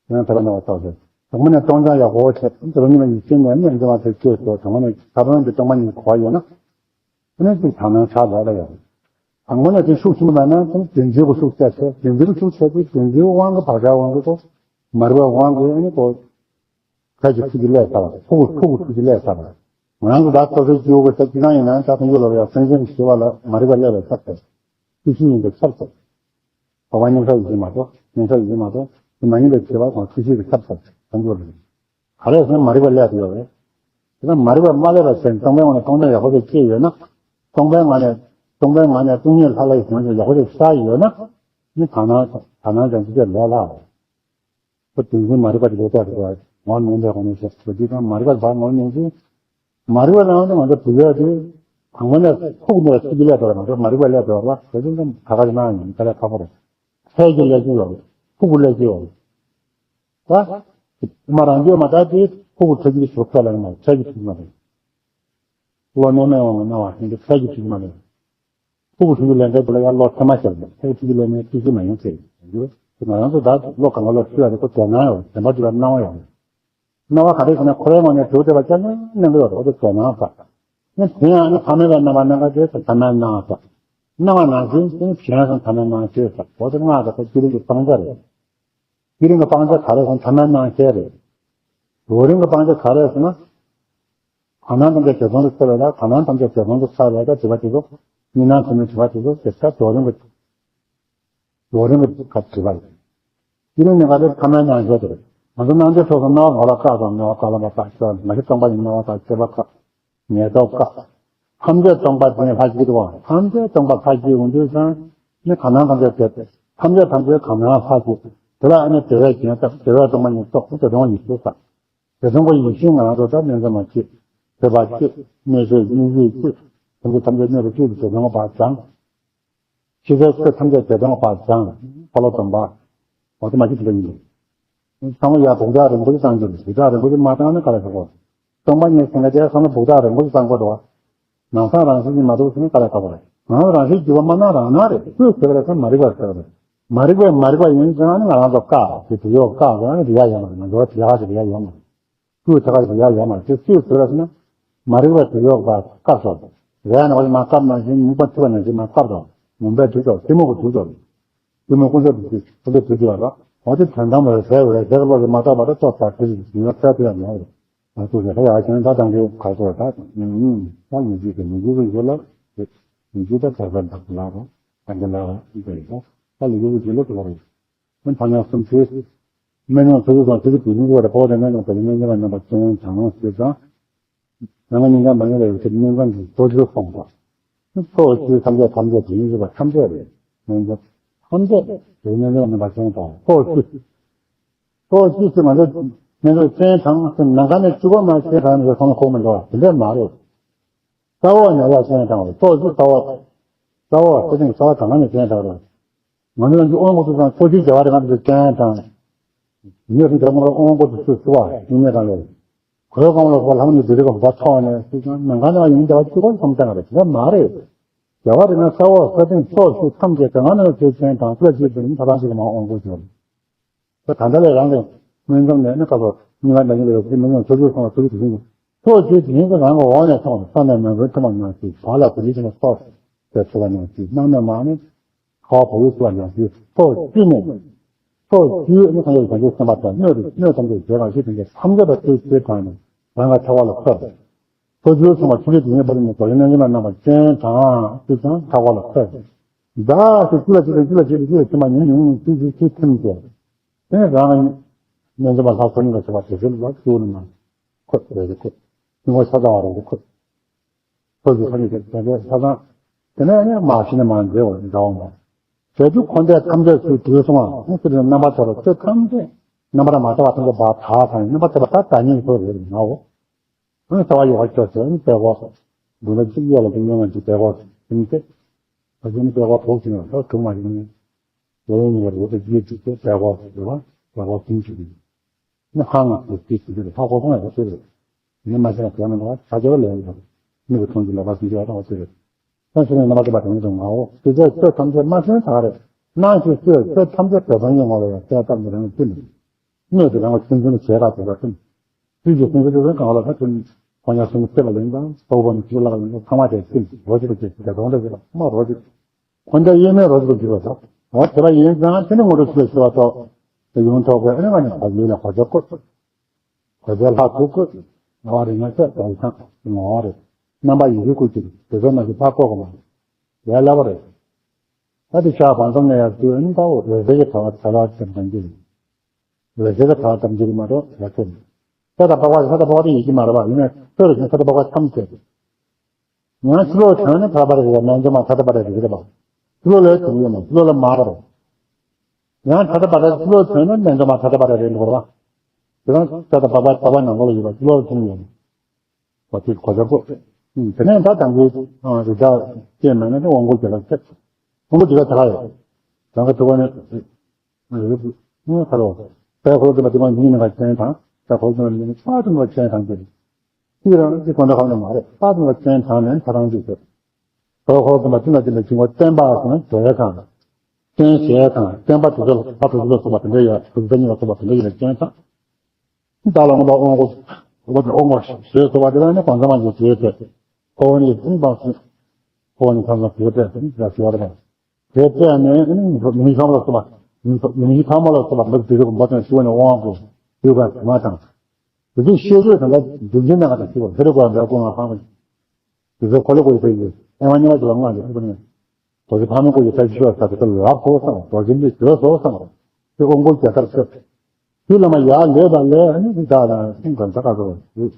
དེ་ཡང་ཐར་པ་སྣང་བ་བཏགས་ཏེ། དང་པོ་ནས་སྟོང་ཆ་ཡག་པོ་བྱས། དེ་ལ་གཉིས་པ་ཡིད་ཆེས་ནས་ནི་འཛིན་པ་དེ་སྐྱེས་སོ། དང་པོ་ནས་ཐར་པ་དེ་སྟོང་པ་ཉིད་གོ་བ་ཡོད་ན། དེ་ནས་ཅིག་དྲང་སྣང་ཆགས་ལོག་ལ་ཡོད། དང་པོ་ནས་དེ་ཤུགས་ཆེན་པོ་མེད་ན་དེ་བདེན་འཛིན་གྱི་ཤུགས་ཆེ་ཆེ། བདེན་འཛིན་གྱི་ཤུགས་ཆེ་དེ་བདེན་འཛིན་དབང་གིས་བག་ཆགས་དབང་གིས་གོ། མ་རིག་པའི་དབང་གིས་ཨ་ནི་གོ། ཁྱད་ཀྱི་ཐུགས་ཀྱི་ལས་ཚར་བ། ཐུགས་ཐུགས་ཀྱི་ཐུགས་ཀྱི་ལས་ཚར་བ། ང་རང་ཚོ་ད་སོ་སོའི་སྐྱེ་བོ་གི་ས་ཅི་གང་ཡིན་ན་ད་ཐུན་མོང་ལ་ཡང་སེམས་ཅན་གྱི་བྱེད་པ་ལ་མ་རིག་པ་སླེབས་པའི་ཚབ་ཏུ་སྐྱེ་ཤི་ཡིན་པའི་ཚབ་ཏུ། འཕགས་པ་མཉམ་གཞག་ཡིན་མ་གཏོགས་མཉམ་གཞག་ཡིན་མ་གཏོགས་དེ་མ་ཡིན་པའི་བྱེད་པ་གང་སྐྱེ་ཤི་གི་ཚབ་ཏུ་ཐུན་མོང་ལ། ག་རེ་ཟེར་ན་མ་རིག་པ་སླེབས་ཡོད་རེད། དེ་ན་མ་རིག་པ་མ་སླེབས་པ་ཟེར་ན་སྟོང་པའི་ངང་ནས་སྟོང་ཉིད་ཡག་པོ་ཞིག་སྐྱེས་ཡོད་ན། སྟོང་པའི་ངང་ནས་སྟོང་པའི་ངང་ནས་སྟོང་ཉིད་ལྷ་ལྷ་ཡི་ངང་ནས་ཡག་པོ་ཞིག་ཤར་ཡོད་ན། ནི་ད་ནང་ད་ནང་ཀྱང་ཅི་བྱེད་ལས་སླ། ཁོ་དེ་བཞིན་མ་རིག་པ་དེ་ལས་ཀ་རེད་པ། ངོར་མེད་པའི་སྒོ་ནས་བཤད་པ་འདི་དང་མ་རིག་པ་བར་ངོར་མེད་ཅིང་། མ་རིག་པ་ནང་དུ་ང་ཚོ་བུད་ཡོད་དེ། དང་པོ་ནས་ཕུགས་ནས་ཚིག་གི་ལས་དོར་ང་ཚོ་མ་རིག་པ་ལས་དོར་བ་དེ་ཚོ་ད་ག་ཞིག་ན་ཡང་དཀའ་ལས་ཁག་པོ་རེད། ཚད་ཀྱི་ལས་ཀྱི་ཡོད་རེད། ཕུགས་ཀྱི་ལས་ཀྱི་ཡོད་རེད། ད། མ་རང་རྒྱུད་མ་དག་དེ་ཕུགས་ཀྱི་ཚད་ཀྱི་ཞོག་ཚད་ལ་ཡང་མ་ཚད་ཀྱི་ཚིག་མ་རེད། བློ་རྣོ་མེད་འོང་ན་བ་ཞིག་གི་ཚད་ཀྱི་ཚིག་མ་རེད། ཕུགས་ཀྱི་ལས་འགན་དེ་ལ་ཡང་བློ་ཚད་མ་བྱེད་པ་ཚད་ཀྱི་ལས་མེད་ཚིག་གི་མ་ཡོང་ཚེ་ཡོད། ང་རང་ཚོ་ད་བློ་གང་ག་བློ་ཚུད་ཡ་རེད་ཁོ་དོ་སྣང་ཡོད་བདེན་པ་འདི་ལ་སྣང་བ་ཡོད། སྣང་བ་ག་རེ་ཟེར་ན་ཁོ་རའི་ངོས་ནས་གྲུབ་བསྡད་པ་ཅན་ནས་གནས་འགྲོ་ཡོད་རེད་ཁོ་དོ་སྣང་ཟེར། ནི་དེ་ཡང་ནི་ཐ་མལ་པའི་རྣམ་པ་སྣང་ག་དེ་ཐ་མལ་སྣང་ཟེར། སྣང་བ་ནང་བཞིན་དེ་གཞན་སོང་ཐ་མལ་སྣང་ཤེས་ཟེར་འོ་དེ་སྔགས་དང་ཁོ་བསྐྱེད་རིམ་གྱི་སྤང་བྱ་རེད། བསྐྱེད་རིམ་གྱི་སྤང་བྱ་ག་རེ་སོང་ཐ་མལ་སྣང་ཤེས་རེད། རོ་རིམ་གྱི་སྤང་བྱ་ག་རེ་ཟེར་ན། གང་སྣང་ཐམས་ཅད་བྱེ་སོང་དུ་ཤར་བ་དང་གང་སྣང་ཐམས་ཅད་བྱེ་སོང་དུ་ཤར་བ་དང་སྒྲིབ་པ་དེ་ཚོ། གཉིས་སྣང་ཚད་མའི་སྒྲིབ་པ་དེ་ཚོ་དེ་ལྟར་རོ་རིམ་གྱི། རོ་རིམ་གྱི་སྒྲིབ་པ་རེད། དེ་རིང་ནི་ག་རེ་ཐ་མལ་སྣང་ཤེས་དེ་རེད། ང་ཚོ་སྣང་མཆེད་སོ་སོ་སྣང་བ་ངོ་ལ་བཀག་དང་ངོ་བ་བཀག་ལ་མ་བཀག་ཤེས་པ་མ་གཞི་སྟོང་པ་ཡིན་སྣང་བ་བཀག་ཤེས་པ་བཀག་ངེས་རྟོགས་བཀག་ཐམས་ཅད་སྟོང་པ་དེ་ལྷ་གཅིག་ཏུ་དབང་ཐམས་ཅད་སྟོང་པ་ལྷ་གཅིག་འོང་དུས་ཙང་ནི་གང་སྣང་ཐམས་ཅད་དེ་ཐམས་ཅད་ཐམས་ཅད་གང་སྣང་ལྷ་གཅིག་དེ་ལ་ཨ་ནི་དེ་བས་གཞན་དག་དེ་བས་སྟོང་པ་ཉིད་རྟོགས་དེ་སྟོང་པ་ཉིད་རྟོགས་ས། དེ་སྟོང་པ་ཡེ་ཤེས་ང་རང་ཚོ་ད་མཉམ་འཛོམས་མ་སྐྱེས། ཐོས་པ་སྐྱེས། མིག་ཤེས་མིག་ཤེས་སྐྱེས། ཐམས་ཅད་ཐམས་ཅད་གནས་པའི་སྐྱེས་ཀྱི་དེ་སྟོང་པ་སྦྱང་། ཤེས་བྱའི་ཆོས་ཐམས་ཅད་དེ་སྟོང་པ་སྦྱང་། འཁོར་ལོ་སྡོམ་པ། འོ་དེ་མ་སྐྱེས་དེ་འདྲ་ཡིན། ཚང་མ་ཡར་བུག་ཐག་རིང་པོ་ཞིག་བཏང་རྒྱུ་རེད། བུག་ཐག་རིང་པོ་ཞིག་མ་བཏང་ན་ག་ལ་ཆོག་གོ། སྟོང་པ་ཉིད་ཟེར་མཁན་དེ་སོང་ན་བུག་ཐག་རིང་པོ་ཞིག་བཏང་དགོས་འདུག་བ། ནང་སང་རང་བཞིན་གྱིས་མ་གྲུབ་ཟེར་ན་ག་ལ་ཁག་པོ་རེད། ང་རང་བཞིན་གྱིས་མ་གནས་རང་སྣང་རེད། སུས་ཟེར་བ་རེད་ཟེར་ན་མ་རིག་པར་ཟེར་བ་རེད། མ་རིག་པས་མ་རིག་པ་ཡིན་ཟེར་ན་ནི་ང་རང་ཚོ་བཀག་དེ་དུ་ཡོད་བཀག་ཟེར་ན་ནི་རིག་ཡ་ཡོད་མ་རེད། ང་ཚོ་དེ་ཡག་ཅིག་རིག་ཡ་ཡོད་མ་རེད། སུས་དེ་ག་རིག་ཡ་ཡོད་མ་རེད། དེ་སུས་ཟེར་བ་ཟེར་ན་མ་རིག་པས་དུ་ཡོད་བཀག་བཀག་སོང་། རེད་ཡ་ནི་བ་ཞིག་མ་བཀག་ནང་བཞིན་མུན་པ་འཁྲིགས་པ་ནང་བཞིན་མ་བཀག་དང་མུན་པས་དུ་དང་གཏི་མུག་གིས་དུ་དང་། གཏི་མུག་ཀུན་རྫོབ་ཀྱི་ཀུན་རྫོབ་དུ་དུ་བ་དང་འོ་དེ་དོན་དམ་པར་ཟད་བས་ཟད་བློ་ལས་མ་བཏགས་པ་དང་བཏགས་པ་དེ་ཡོད་ཚད་དུ་ཡང་མེད་རེད། ང་ཚོ་ལས་ཀ་ཡག་ཤོས་ད་དང་གི་ག་ཚོད་ད་ད་ཉིན་གཅིག་གི་ཉིན་གཅིག་གི་ཞོར་ལ་ཉིན་གཅིག་ད་ག་ཚོད་ད་ལ་རོ་ད་འདི་ལ་རོ་འདི་རེད་ད་ད་ལུས་ཀྱི་ཞོར་ལ་དུ་རོ་མི་ཕ་ཉག་གསུམ་ཚེ་སྨན་ལམ་ཚོ་ཚོ་དང་ཚེ་གི་དུས་ནི་བར་པོ་དེ་སྨན་ལམ་དེ་ནི་སྨན་ལམ་རྣམ་པ་ཚོ་ཡང་གྲངས་ལོངས་ཤེས་ཙང་ནང་ཉིན་གང་མ་ཉིན་ལ་ཡོད་ཚད་སྨན་ལམ་གྱི་སྤོ་ཚོ་སོང་པ། སྤོ་ཚོ་ཐམས་ཅད་ཐམས་ཅད་དུས་ནི་བར་ཐམས་ཅད་རེད། སྨན་ལམ་ཐམས་ཅད་དུས་ནི་རྣམ་པ་ཚོ་དང་སྤོ་ཚོ། ཁོ་ཅི་སེ་ང་ཚོ་ང་ཚོ་བཙན་དྲངས་སེ་ནམ་མཁའ་ནས་བཅུ་པ་མ་ཤེས་གང་ནས་ཁོང་ཁོག་མི་འགྲོ་བ་དེ་འདྲ་མ་རེད། ས་འོག་ཉལ་བ་བཙན་དྲངས་རེད། ཏོག་ཅིག་ས་འོག་ས་འོག་ས་སྟེང་ས་འོག་གང་ནས་བཙན་དྲངས་རེད། ང་ཚོ་ང་ཚོ་དབང་པོ་ཚོ་དང་ཚོགས་ཀྱི་བྱ་བ་རེ་ང་ཚོ་བཙན་དྲངས། ཉེ་སུ་འདྲ་མོ་ལ་དབང་པོ་ཚོ་ཚུར་ཚུར་བ་ཡིན་ནས་གང་ལས། གོས་གང་ལ་སོགས་ལྷམ་ནི་བདུད་རིགས་ཀྱི་བ་ཐོག་ནས་སུ་ཀྱང་ནམ་མཁའ་ནས་ཡོང་བྱ་བ་གཅིག་པོ་མཚམས་བཙན་རེད་དེ་འདྲ་མ་རེད། བྱ་བ་རེ་ང་ས་འོག་ས་སྟེང་ཕྱོགས་བཅུ་ཐམས་ཅད་གང་ནས་ཚུར་བཙན་དྲངས་ཚུར་བཅད་པའི་ཐ་དང་གཅིག་མ་དབང་པོ་ཚོ། ད་ད་ལྟ་ལས་རང་གི་སྨོན་ལམ་ནས་ནི་བཀའ་སོགས་སྨྱུང་ག་འདྲ་ཉིད་ལ་ཡོད་པའི་སྨོན་ལམ་ཚོགས་ཆུང་སོང་བ་ཚོགས་ཆུང་དེ་ཚོགས་ཆུང་དེ་ཉིད་ཀྱི་རང་གི་འོག་ནས་ཐོན་ས་ནས་མོན་གྷོའི་ཐུན་མོང་ནང་བཞིན་བར་ལ་བུ་ལི་ཆེན་པོ་སོགས་དེ་ཚོ་བ་ནང་བཞིན་སྣང་ནས་མ་ནི་ཁ་བ་བུ་ལི་ཚོ་བ་ནང་བཞིན་ཚོགས་བཅུ་ནས་ཚོགས་བཅུ་ནི་སངས་རྒྱས་བྱང་ཆུབ་སེམས་དཔའ་དང་སྣོད་དུ་སྣོད་ཐམས་ཅད་རྒྱས་པ་ཞིག་དང་ཐམས་ཅད་པ་ཚོས་ཚོས་གང་ནས་རང་ག་ཐེག་པ་ལ་འཁོད་པ། ཚོགས་བཅུའི་ཚོགས་མ་ཆུ་ལུད་དེ་ཉིད་པ་ལ་ནི་རྡོ་རྗེ་རྣལ་འབྱོར་མའི་རྣམ་པ་ཅན་དང་དེ་ཚང་ཐེག་པ་ལ་འཁོད་པ། བདག་ཚོ་ཅི་ལ་ཅི་ལ་ཅི་ལ་ཅི་ལ་ཅི་ལ་ཅི་ལ་ཅི་ལ་ཅི་ལ་ཅི་ལ་ཅི་ལ་ཅི་ལ་ཅི་ལ་ཅི་ལ་ཅི་ལ་དེ་ནས་རང་ཉན་ཅན་པ་ལྷ་ཚོགས་གཉིས་ལ་སོགས་པ་དེ་ཚོ་ལ་བཅུག་ནས་མ་འཁོད་རེ་རེ་འཁོད། སྙིང་པོ་ཤ་ཚ་བ་རེ་རེ་འཁོད། ཚོགས་ཀྱི་ཁ་ཉིད་དེ་དེ་འདྲའི་ས་དང་། དེ་ནས་ནི་མ་ཤི་ནས་མ་འདྲེ་བར་འདྲ་བ་མ། ཟས་དུས་འཁོར་འདས་ཐམས་ཅད་ཚུར་བསྡུས་སོང་བ་ནི་ཚུར་རྣམ་པ་ཚོ་ལ་ཚོད་ཐམས་ཅད་རྣམ་པར་མ་ཐལ་བ་ཐམས་ཅད་པ་དག་དང་རྣམ་པར་ཐལ་བ་དག་དག་ཉིད་ཚོ་རེ་རེ་ངའོ། ཨ་ནི་རྩ་བ་ཡོ་ག་ཅོག་ཟེར་ཨ་ནི་པད་ཀོ། འདུག་ན་གཅིག་གཡས་ལ་གཅིག་གཡོན་ལ་གཅིག་པད་ཀོ་ཟེར་ཨ་ནི་ཏེ། ཨ་ནི་པད་ཀོ་བོག་ཅིག་ལ་ད་དུང་མ་ཡིན་ནི། ལོ་ཡིན་ཡོད་རེད་དེ་གཅིག་གཅིག་ཏེ་པད་ཀོ་ཟེར་བ་པད་ཀོ་གསུམ་ཅིག་ཡིན། ནི་ཧང་ང་ཟེར་གཅིག་ཅིག་རེད་ཧ་གོ་སོང་ཡ་ཟེར་རེད། ནི་མ་ཤེས་ན་དེ་མི་འདུག་ད་ཇོ་བོ་ལས་ཡོད། མི་གི་མཐོང་རྒྱུ་ལོ་པ་སུ་ཇོ་བ་ད་ཟེར་རེད། ད་ཟེར་ནས་རྣམ་པ་ཐོས་པ་དེ་མི་འདུག་ངའོ་དེ་ཚོ་ཆོས་ཐམས་ཅད་མ་ཤེས་ད་རེད། སྣང་ཞིང་སུས་ཆོས་ཐམས་ཅད་དོ་དམ་ཡོད་ངོ་ལ་ཡང་གསལ་བཏབ་ནི་རང་ཚུལ་མིན། སྣོད་དེ་རང་ལ་ཆུང་ཆུང་བྱས་ར་བྱས་པ་ཐིམ། དུས་ཀྱི་སེམས་ཀྱི་དུས་གང་ལ་ད་ཐིམ། ཕོ་ཉ་སུམ་ཅུ་ལ་ལེན་དང་སྟོབས་པོ་ནི་ཆུ་ལག་ལེན་དང་ཚང་མ་དེ་ཐིམ་རོ་གཅིག་ལ་བྱེད་ཀྱི་དོན་དེ་ལ་མ་རོ་གཅིག་འཁོར་འདས་དབྱེར་མེད་རོ་གཅིག་ལ་འགྱུར་བ་དང་འོ་དེ་པ་ཡིན་ཙང་དེ་ནི་ངོ་སྤྲོད་ཞུ་བའི་ཞུ་བ་ཐོག་དེ་ཡོང་ཐོག་པའི་ཨ་ནི་ང་ནི་བག་ལུས་ལ་གོ་ཆ་བཀོད། གོ་ཆ་ལྷག་ཏུ་བཀོད། ངོ་བོ་རིག་ན་ཆོས་དོན་ཚང་ངོ་བོ་རེད། རྣམ་པ་ཡི་གེ་ཀུན་གྱི་དེ་ཚོ་ནང་གི་ཕར་བཀོད་དགོས་མ་རེད། ཡ་ལ་བ་རེད། ད་དེ་ཤ་བང་ཙམ་ནས་ཡར་བཏུས་ཨ་ནི་ད་འོ་འོད་ཟེར་གྱི་དྲ་བ་དྲ་ལ་ཙམ་དང་གྱི་རེད། འོད་ཟེར་གྱི་དྲ་བ་ཙམ་གྱི་རེད་མ་གཏོགས་ཡ་ཁྱོད་ནི། ས་དང་པགས་པ་ས་དང་པགས་པ་དེ་ཡི་གེ་མ་རེད་བ། ཡིན་ནའི་ཆོས་རེད་ཀྱང་ས་དང་པགས་པ་ཐམས་ཅད་རེད། ཡང་ཕྱི་ལོགས་དོན་ནི་ཐར་པ་རེད་རྣལ་འབྱོར་མ་ཐར་པ་རེད་རེད་རེད་པ། ཕྱི་ལོགས་ལ་དོན་ཡོད་མ་ཕྱི་ལོགས་ལ་མ་པ་རེད། ཡང་ཐར་པ་རེད་ཕྱི་ལོགས་དོན་ནི་རྣལ་འབྱོར་མ་ཐར་པ་རེད་རེད་འགྲོ་བ། དེ་རང་ས་དང་པགས་པ་པགས་པ་ནང་ལོགས་ལ་ཡོད་པ་ཕྱི་ལོགས་ལ་དོན་ཡོད་མ། བ་ཚིག་གོ་ཆ་བཀོད། དེ་ནས་ད་དང་པོའི་རི་དྭགས་སྐྱེས་མེད་ན་དབང་པོ་རྒྱ་གར་ཆེ། དབང་པོ་རྒྱ་གར་ད་ག་ཡོད། ད་ག་ཐུག་པ་ནི། ངས་ཁ་རོ། དཔལ་འཁོར་དུ་མ་དེ་མ་མིང་ནང་ཅན་དང་དཔལ་འཁོར་དུ་མ་མིང་ནང་ཆ་དུ་མ་ཅན་དང་དེ། དེ་རང་གི་དགོན་པ་ཁག་ནས་མ་རེད་ད་དུ་མ་ཅན་དང་ནས་ཁ་རང་འཇུག་ཟེར། དཔལ་འཁོར་དུ་མ་དེ་ན་དེ་ལ་བྱུང་བ་བསྟན་པ་དང་དེ་གང་། བསྟན་བྱས་དང་བསྟན་པ་དེ་ཚོ་ལ་ཕ་དེ་ཚོ་ལ་སོགས་པ་དེ་འདྲ་ཡོད་དེ་ཚོ་གཉིས་ལ་སོགས་པ་དེ་འདྲ་ཡོད་ཅན་དང་། བདག་ལ་མངོན་པར་དབང་པོ། དབང་པོ་དབང་པོ་ཞེས་སོགས་པ་དེ་ལ་ནི་གང་འཚམ་མ་ཞིག་བྱས་ཏེ། ཁོ་བོ་ནི་ཀུན་སྤངས་ཤིང་། ཁོ་བོ་ནི་ཁམས་སངས་ཞེས་པས་ནི་ཞེས་པ་དང་། དེ་ལྟས་ནས་ནི་ཡུམ་གྱི་ཕ་མ་ལ་སོགས་པ། ཡུམ་གྱི་ཕ་མ་ལ་སོགས་པ་མི་དེ་ཚོ་གི་འབོ་དང་ཤི་བ་ནི་དབང་པོ། ཡུལ་པ་དྲི་མ་དང་། དེ་ཚོའི་ཤེས་རིག་དང་འདུལ་འགྱུར་གནད་འགག་དང་ཤེས་པ་ཧེ་རུ་ཀ་འདྲ་ཀུན་ལ་འཕངས་པ། དེ་ཚོ་འཁོར་ལོ་བསྐོར་བའི་ཕ་ཡུལ་ཨེ་མ་གཉིས་པ་ཞིག་ལ་མངའ་སྟེ་ཐུག་པ་ནི། རྡོ་རྗེ་ཕག་མོའི་སྐུ་ཡི་ས་གཞི་ཤོག་ས་དེ་ལ་ལག་ཕོག་སོང་རྡོ་རྗེ་འདི་བྱོལ་སོང་སོང་། དེ་དབང་པོ་རྒྱ་མཚར་ཆེ། དེ་ལ་མ་ཡར་ལོས་དང་ལས་ཨ་ནི་འདི་དག་དང་སེམས་གང་ས་ག་སོ་རེད།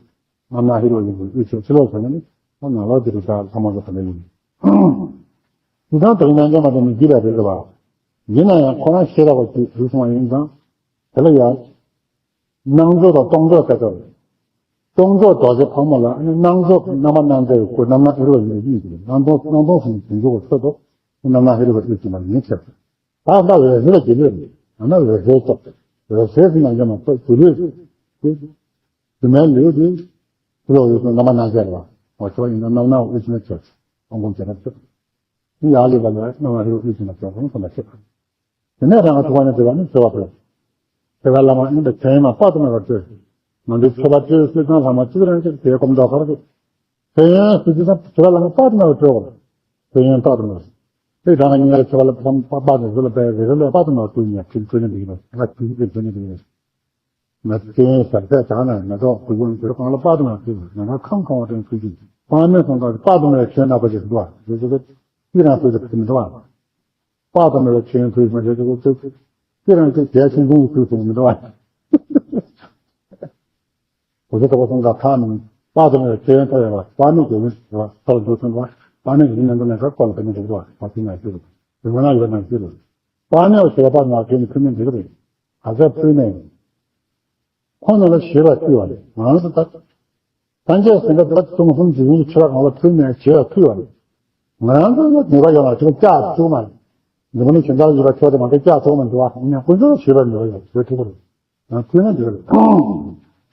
མ་མ་ཧི་རོ་ཡིན་པའི་དབུས་ཆེ་ཕྱི་ལོགས་ཟེར་ན་ནི་ཨ་ནང་ལོགས་དེ་རུ་དག་ཚང་མ་ལ་ག་ལ་ཡིན། འདི་དང་དེ་རིང་ནང་ཀྱང་མ་དེ་ནི་འདི་ལ་རེད་ལ་བ། ཡིན་ན་ཡང་ཁོ་རང་ཤེས་ར་བ་ཅིག་རུ་སོང་བ་ཡིན་ཙང་། དེ་ལ་ཡང་། སྣང་ཚོགས་དང་སྟོང་ཚོགས་ལྟ་སྐབས། སྟོང་ཚོགས་རྡོ་རྗེ་ཕག་མོ་ལ་ནི་སྣང་ཚོགས་རྣམ་པར་སྣང་མཛད་ཀྱི་སྐུ་རྣམ་སྣང་ཨེ་རོ་ཡིན་པའི་དབྱིངས་ཀྱི་སྣང་སྟོང་སྣང་སྟོང་ཟུང་ཟུང་འཇུག་པར་ཚོད་དོ། རྣམ་སྣང་ཨེ་རོ་ཡིན་པ་ཡིན་ཆེ། ད་ལྟ་འོད་ཟེར་ལ་རྒྱུ་ལུས་རེད། ཡང་ན་འོད་ཟེར་ཙོགས་འོད་ཟེར་ཟིན་ན་ཡང་མ་ཚོགས་རྒྱུ་ལུས་རེད། རྒྱུ་མའི་ལུས་དེ་ཕྱི་ལོགས་ཡོད་ཚུལ་རྣམ་པར་སྣང་མཛད་རེད་བ། འོ་ཆེ་བ་ཡིན་ན་རྣམ་སྣང་འོད་ཆེན་ཆེ། ཨོ་སྒོམ་བྱེད་པ་ཆེ། ཡར་ལུས་པ་ལ་རྣམ་སྣང་ཨེ་རོ་ཡིན་ཆེ་ན་ཆོག་གོང་ཚོ་མ་ཆེ། དེ་ནས་རང་གི་ཐུགས་ཀ་ནས་བྲལ་བ་ནི་བྲལ་བ་སྟེ། བྲལ་བའི་ལམ་ཨེ་འདི་དོན་ཡོད་མ་དཔག་ཏུ་མེད་པར་སྤྲོས། ང་ཚོའི་མཆོད་པ་སྤྲོས་ཚུལ་དང་ལྷག་མ་གཅིག་རང་གཅིག་དེའི་སྒོམ་མདོག་ཁར་དེ། དོན་ཡོད་ཟེར་དུས་ཙམ་བྲལ་བའི་ལམ་དཔག་ཏུ་མེད་པར་སྤྲོས་དགོས། དོན་ཡོད་དཔག་ཏུ་མེད་པར། དེ་རང་གི་ཉེ་བའི་མཆོད་པ་ལ་དཔག་དཔག་ཏུ་མེད་པར་སྤྲོས་ཉེ་ཁྲིམས་སྤྲོས་ཉེ་འདི་ཡིན་པ་ང་ཁྲིམས་སྤྲོས་ཉེ་འདི་ཡིན་པ་ང་ཁྲིམས་སྤྲོས་ཉེ་འདི་ཡིན་པ། ང་རྩེན་ཞབས་ཚད་དག་ན་མེ་ཏོག་གུ་གུ་འདིར་གང་ལ་དཔག་ཏུ་མེད་ཚུལ་ང་རང་ཁམས་ཁོང་བ་དྲན་ཚུལ་གྱིས་དཔག་མེད་སོང་དག་དཔག་ཏུ་མེད་ཆོས་རྣམ་པ་ཞིག་འདུག་བ་ཞེས་བྱ་བའི་ཅི་རང་ཚུལ་དུ་མི་འདུག་བ། དཔག་ཏུ་མེད་ཆོས་ཚུལ་མ་ཞེས་བྱ་བའི་ཅི་རང་ཚུལ་རྒྱལ་ཆེན་ཟུང་གི་ཚུལ་དུ་མི་འདུག་བ། གོ་ཆ་དོག་སོང་དག་ཐག་མིན་དཔག་ཏུ་མེད་ཆོས་ཡོན་ཐོབ་ཡོད་བ་དཔག་མེད་དགེ་འདུན་ཞེས་པ་ཐོབ་འདུག་ཚུལ་བ་དཔག་མེད་དགེ་འདུན་མེད་འདུག་ནས་ཁ་སྐོར་ལ་དེ་མི་འདུག་བ་བ་ཚུལ་མ་ཞེས་བྱ་བའི་ང་ན་ཡོད་ན་ཞེས་བྱ་བ། དཔག་མེད་པ་ཞེས་པ་དཔག་མེད་པ་ཁྱོད་ནི་ཁྱོད་ནི་འགྲིག་རེད། ག་ཚད་ཕུལ་ནས། ཁོང་རྣམས་ལ་ཞེས་པ་ཕུལ་བ་རེད། ང་རང་ཚོ་ད། སངས་རྒྱས་སེམས་དཔའ་དེ་དག་སྟོང་གསུམ་འཇིག་རྟེན་གྱི་ཆོས་ལ་ང་ལ་ཕུལ་ནས་ཞེས་པ་ཕུལ་བ་རེད། ང་རང་ཚོ་ལ་ནུས་པ་ཡོད་ལ་ཅིག་ལ་ལྕགས་བཙུགས་མ་རེད། འདི་མ་ནི་གཞན་དག་ཡོད་པ་ཁྱོད་དེ་མ་གཏོགས་ལྕགས་བཙུགས་མ་འདུག་བ་ཡིན་ན་དཀོན་མཆོག་ལ་ཞེས་པ་ནུས་པ་ཡོད་ཞེས་ཐུབ་པ་རེད། ང་ཕུལ་ན་འགྲིག་རེད།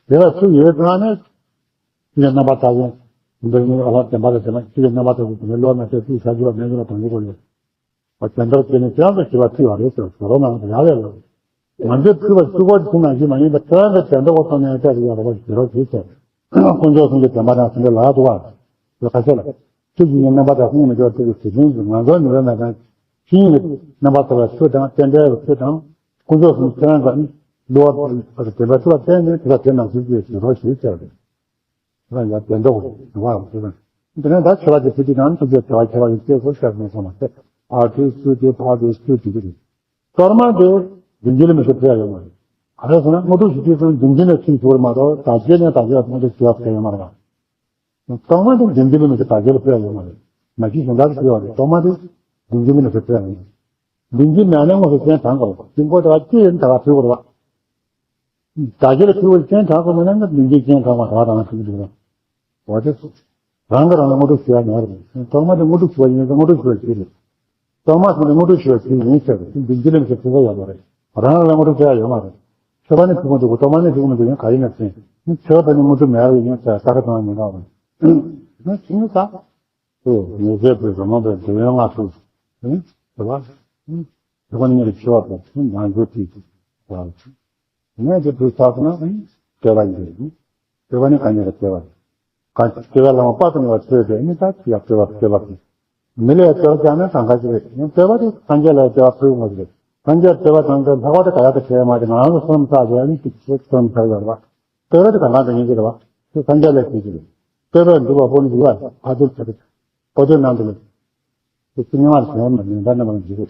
དེ་ལ་ཚུལ་ཡོད་ཙང་ནས། ཅི་ཡང་རྣམ་པར་དག་ཅིང་། འདི་ནི་ཨ་ལ་བདེན་པ་ལ་བྱེད་ན་ཅི་ཡང་རྣམ་པར་དག་པའི་དེ་ནི་བློ་མ་ཚད་དུས་ཤ་ཞི་བ་མེད་ཀྱི་ལ་དང་པོ་ཡོད། བ་དོན་དག་དེ་ནི་ཅང་དུ་ཞི་བ་ཐུལ་བ་རེད་ཟེར་ཞོ་རོ་ནང་དུ་ཡག་ལས་ལ། ང་ཚོས་ཐུལ་བ་ཐུལ་བ་ཐུལ་ན་ཞི་མ་ཡིན་པ་དོན་དུ་དོན་དུ་འོ་ཐོག་ནས་བལྟས་ཡོད་རེད་བ་ཞི་རོ་ཞུས་ཟེར། དཀོན་མཆོག་གསུམ་གྱི་བདེན་པ་དང་ཟིན་པའི་ལ་དུ་བ། ལ་ཁ་ཤས་ལ། ཚུལ་གྱི་ཉིན་རྣམ་པ་དང་སྔོན་མི་འགྱུར་ཚུལ་གྱི་དེ་བཞིན་གྱི་ང་ཚོ་ནུས་པའི་མེད་ཀྱང་ཕྱིའི་རྣམ་པ་ཐོབ་པའི་ཚུལ་དང་རྟེན་འབྲེལ་གྱི་ཚུལ་དང་དཀོན་མཆོག་གསུམ་ཁྱེད་རང་ག་ནི་བསླུ་བ་དེ་འདྲ་ཚུལ་ལ་བརྟེན་ནས་དེ་ལ་དེ་ནང་ཚུལ་གྱི་ཞི་རོ་ཞུས་ཟེར་རེད། ལ་ཡ་དེ་འདྲ་བ་བ་དེ་ནས་ད་ཆོས་པ་དེ་ཕུལ་དུས་ནང་ཐུགས་རྗེ་དེ་བ་ཁྱད་པར་ཡོད་ཅེས་སོ་ཤར་ནས་སོང་བ་སྟེ། ཨ་ཐུའི་སུ་དེ་ཕ་དེ་སུ་དེ་དེ་རེད། གཏོར་མ་དེ་རྒྱུན་འབྱེད་ལ་མི་ཤེས་ཕུལ་ཡ་ཡོད་མ་རེད། ག་རེ་ཟེར་ན་དངོས་གྲུབ་ཞུ་དུས་སུ་རྒྱུན་འབྱེད་ལ་ཚུལ་ཞུ་བར་མ་གཏོགས་བདག་བསྐྱེད་ནས་བདག་བསྐྱེད་ལ་དངོས་གྲུབ་ཞུ་བ་ཕུལ་ཡ་ཡོད་མ་རེད་པ། གཏོར་མ་དེ་རྒྱུན་འབྱེད་ལ་མི་ཤེས་བདག་བསྐྱེད་ལ་ཕུལ་ཡ་ཡོད་མ་རེད། མ་གཞི་གཞན་དག་གིས་ཕུལ་ཡ་རེད། གཏོར་མ་དེ་རྒྱུན་འབྱེད་ལ་མི་ཤེས་ཕུལ་ཡ་ཡོད་མ་རེད། རྒྱུན་འབྱེད་མེད་ན་དངོས་སུ་རྐྱེན་དང་དགོས་རེད། རྐྱེན་པོ་དེ་བ་སྐྱེ་ཡིན་ད་ག་ཕུལ་དགོས་རེད་པ། བདག་བསྐྱེད་ལ་ཕུལ་བའི་རྐྱེན་དག་གོ་མ་ན་ང་མི་འགྱུར་རྐྱེན་དག་མ་རག་དང་ཕུལ་འདུག་ར། འོ་དེ་རང་གི་རང་ལ་དངོས་གྲུབ་ཞུ་བ་ཉར་རེད། གཏོར་མ་དེ་དངོས་གྲུབ་ཞུ་བ་ཡིན་ཙང་དངོས་གྲུབ་ཞུ་བ་ཞིག་རེད། གཏོར་མ་ཟེར་ནས་དངོས་གྲུབ་ཞུ་བ་ཞིག་ཡིན་ཟེར་རེད། འདི་འདི་ལས་མི་ཤེས་ཕུལ་ས་ཡོད་མ་རེད། རང་ལ་དངོས་གྲུབ་སྤྲད་ཡ་ཡོད་མ་རེད། མཆོད་པ་ནི་ཕུལ་མི་འདུག་གཏོར་མ་ནི་ཕུལ་མི་འདུག་ཡང་ག་ཡིན་ན་ཟིན། མཆོད་པ་ནི་དངོས་གྲུབ་མེད་རེད། ཡིན་ཙང་ས་ཁ་དང་མི་འདྲ་བ་རེད། ང་ཚོ་ནི་ས། ཨོ་ངེས་ཤེས་པའི་རོ་མ་པའི་འདོད་ཡོན་ལྔ་ཐུག་ཟེར་བ། མཆོད་པ་ནི་ངེས་ཤེས་པ་དང་ནང་འཇུག་ཐིག་ངས་དེ་བུ་ཚ་ཚ་ན་ཨ་ནི་སྤྲོས་པ་ཡིན་པས། སྤྲོས་པ་ནི་གང་ཉིད་ལ་སྤྲོས་པ་རེད། གང་སྤྲོས་པ་ལ་དཔག་ཏུ་མེད་པ་སྤྲོས་ཏེ་ཨ་ནི་ད་ཅི་ཡང་སྤྲོས་པ་སྤྲོས་པ་རེད། མི་ལ་ཡང་སྤྲོས་པ་སྦྱར་ན་གང་ག་ཅི་རེད། ཡང་སྤྲོས་པ་དེ་སངས་རྒྱས་ལ་ཡང་སྤྲོས་པ་ཕུལ་དགོས་ཀྱི་རེད། སངས་རྒྱས་སྤྲོས་པ་དང་དེ་ལྷག་པ་དེ་ག་ཡག་ཏུ་བྱས་མ་དེ་ང་རང་ཚོ་སེམས་ཚ་ཞེས་ཨ་ནི་ཅིག་ཅིག་སེམས་ཚ་ཡོད་རེད་བ། སྤྲོས་པ་དེ་གང་གང་དེ་ཉིད་ཀྱི་རེད་བ། སངས་རྒྱས་ལས་ཀྱི་ཅིག་བསྟོད་པས་འགྲུབ་པ་པོ་ནི་ཡིན་པ་ཕ་དུལ་ཆེ། པོ་ཏི་ནང་དུ་ལ། དེ་ཚེ་སྔ་མར་བྱོན་པ་ཉན་པ་རྣམས་ལ་འཇུག་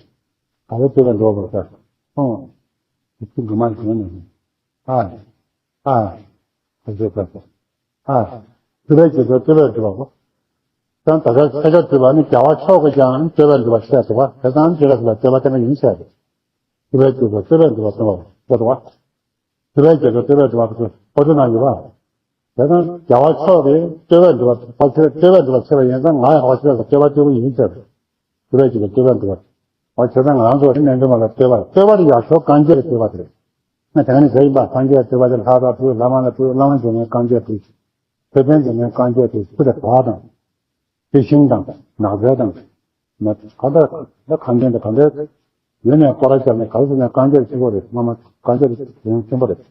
གོ། ད་ལྟ་བསྟོད་པས་འགྲུབ་པ་པོ་ལྟར་སོང་། དེ་ཚེ་འགྲོ་མར་བྱོན་ནས། ཨ། ཨ། ཨ་ཟེར་བ་པོ། ཨ། སྤྲུལ་པའི་རྒྱལ་པོས་བསྟོད་པས་འགྲུབ་པ་པོ། ད་ད་ཆ་ས་སྐྱ་སྤྲུལ་པ་ནི་རྒྱལ་བ་མཆོག་གིས་ཀྱང་བསྟོད་པས་འགྲུབ་པ་བཤད་འདུག་པ། དེ་ཙམ་ཅིག་ལ་བསྟོད་པ་བསྟན་པ་ཡིན་ཟེར་ཏེ། སྤྲུལ་པའི་རྒྱལ་པོས་བསྟོད་པས་འགྲུབ་པ་གསུངས་པ་པོ་ཟེར་འདུག་པ། སྤྲུལ་པའི་རྒྱལ་པོས་བསྟོད་པས་འགྲུབ་པ་པོ་པོ་ཏི་ན་ཡོད་པ། དེ་ཙམ་རྒྱལ་བ་མཆོག་གིས་བསྟོད་པས་འགྲུབ་པ་པོ་ཆེ་བསྟོད་པས་འགྲུབ་པ་ཆེ་བ་ཡིན་ཙང་ང་ཡང་ཧོ་ཆེ་བས་བསྟོད་པ་སྤྲུལ་པ་ཡིན་ཟེར་ཏེ། སྤྲུལ་པའི་རྒྱལ་པོས་བསྟོད་པས་འགྲུབ་པ། ཨོ་བྱས་ཙང་ང་རང་ཚོ་རྣལ་འབྱོར་མ་ལ་བསྟོད་པ། བསྟོད་པ་དེ་ཡག་ཤོས་རྐང་རྗེས་བསྟོད་པ་དེ་རེད། ང་དེ་ནི་ཟེར་ཡིན་པ། སངས་རྒྱས་བསྟོད་པ་དེ་ལྷ་དང་ཕུལ། ལྷ་མ་ལ་ཕུལ། བླ་མ་མཇལ་ནས་རྐང་རྗེས་ཕུལ། མཆོད་རྟེན་མཇལ་ནས་རྐང་རྗེས་ཕུལ། ཕུལ་ཏེ་བག་དང་། དེ་ཤིང་དང་། ནགས་ཚལ་དང་། མ་ག་འདྲ་ད་ཁ་འདོན་དང་ག་འདྲ་ཡོད་ནས་སྐོར་ར་བརྒྱབ་ནས་ག་རེ་ཟེར་ནས་རྐང་རྗེས་ཕུལ་དགོས་རེད། སྔ་མ་རྐང་རྗེས་དེ་ཡང་ཆེན་པོ་རེད།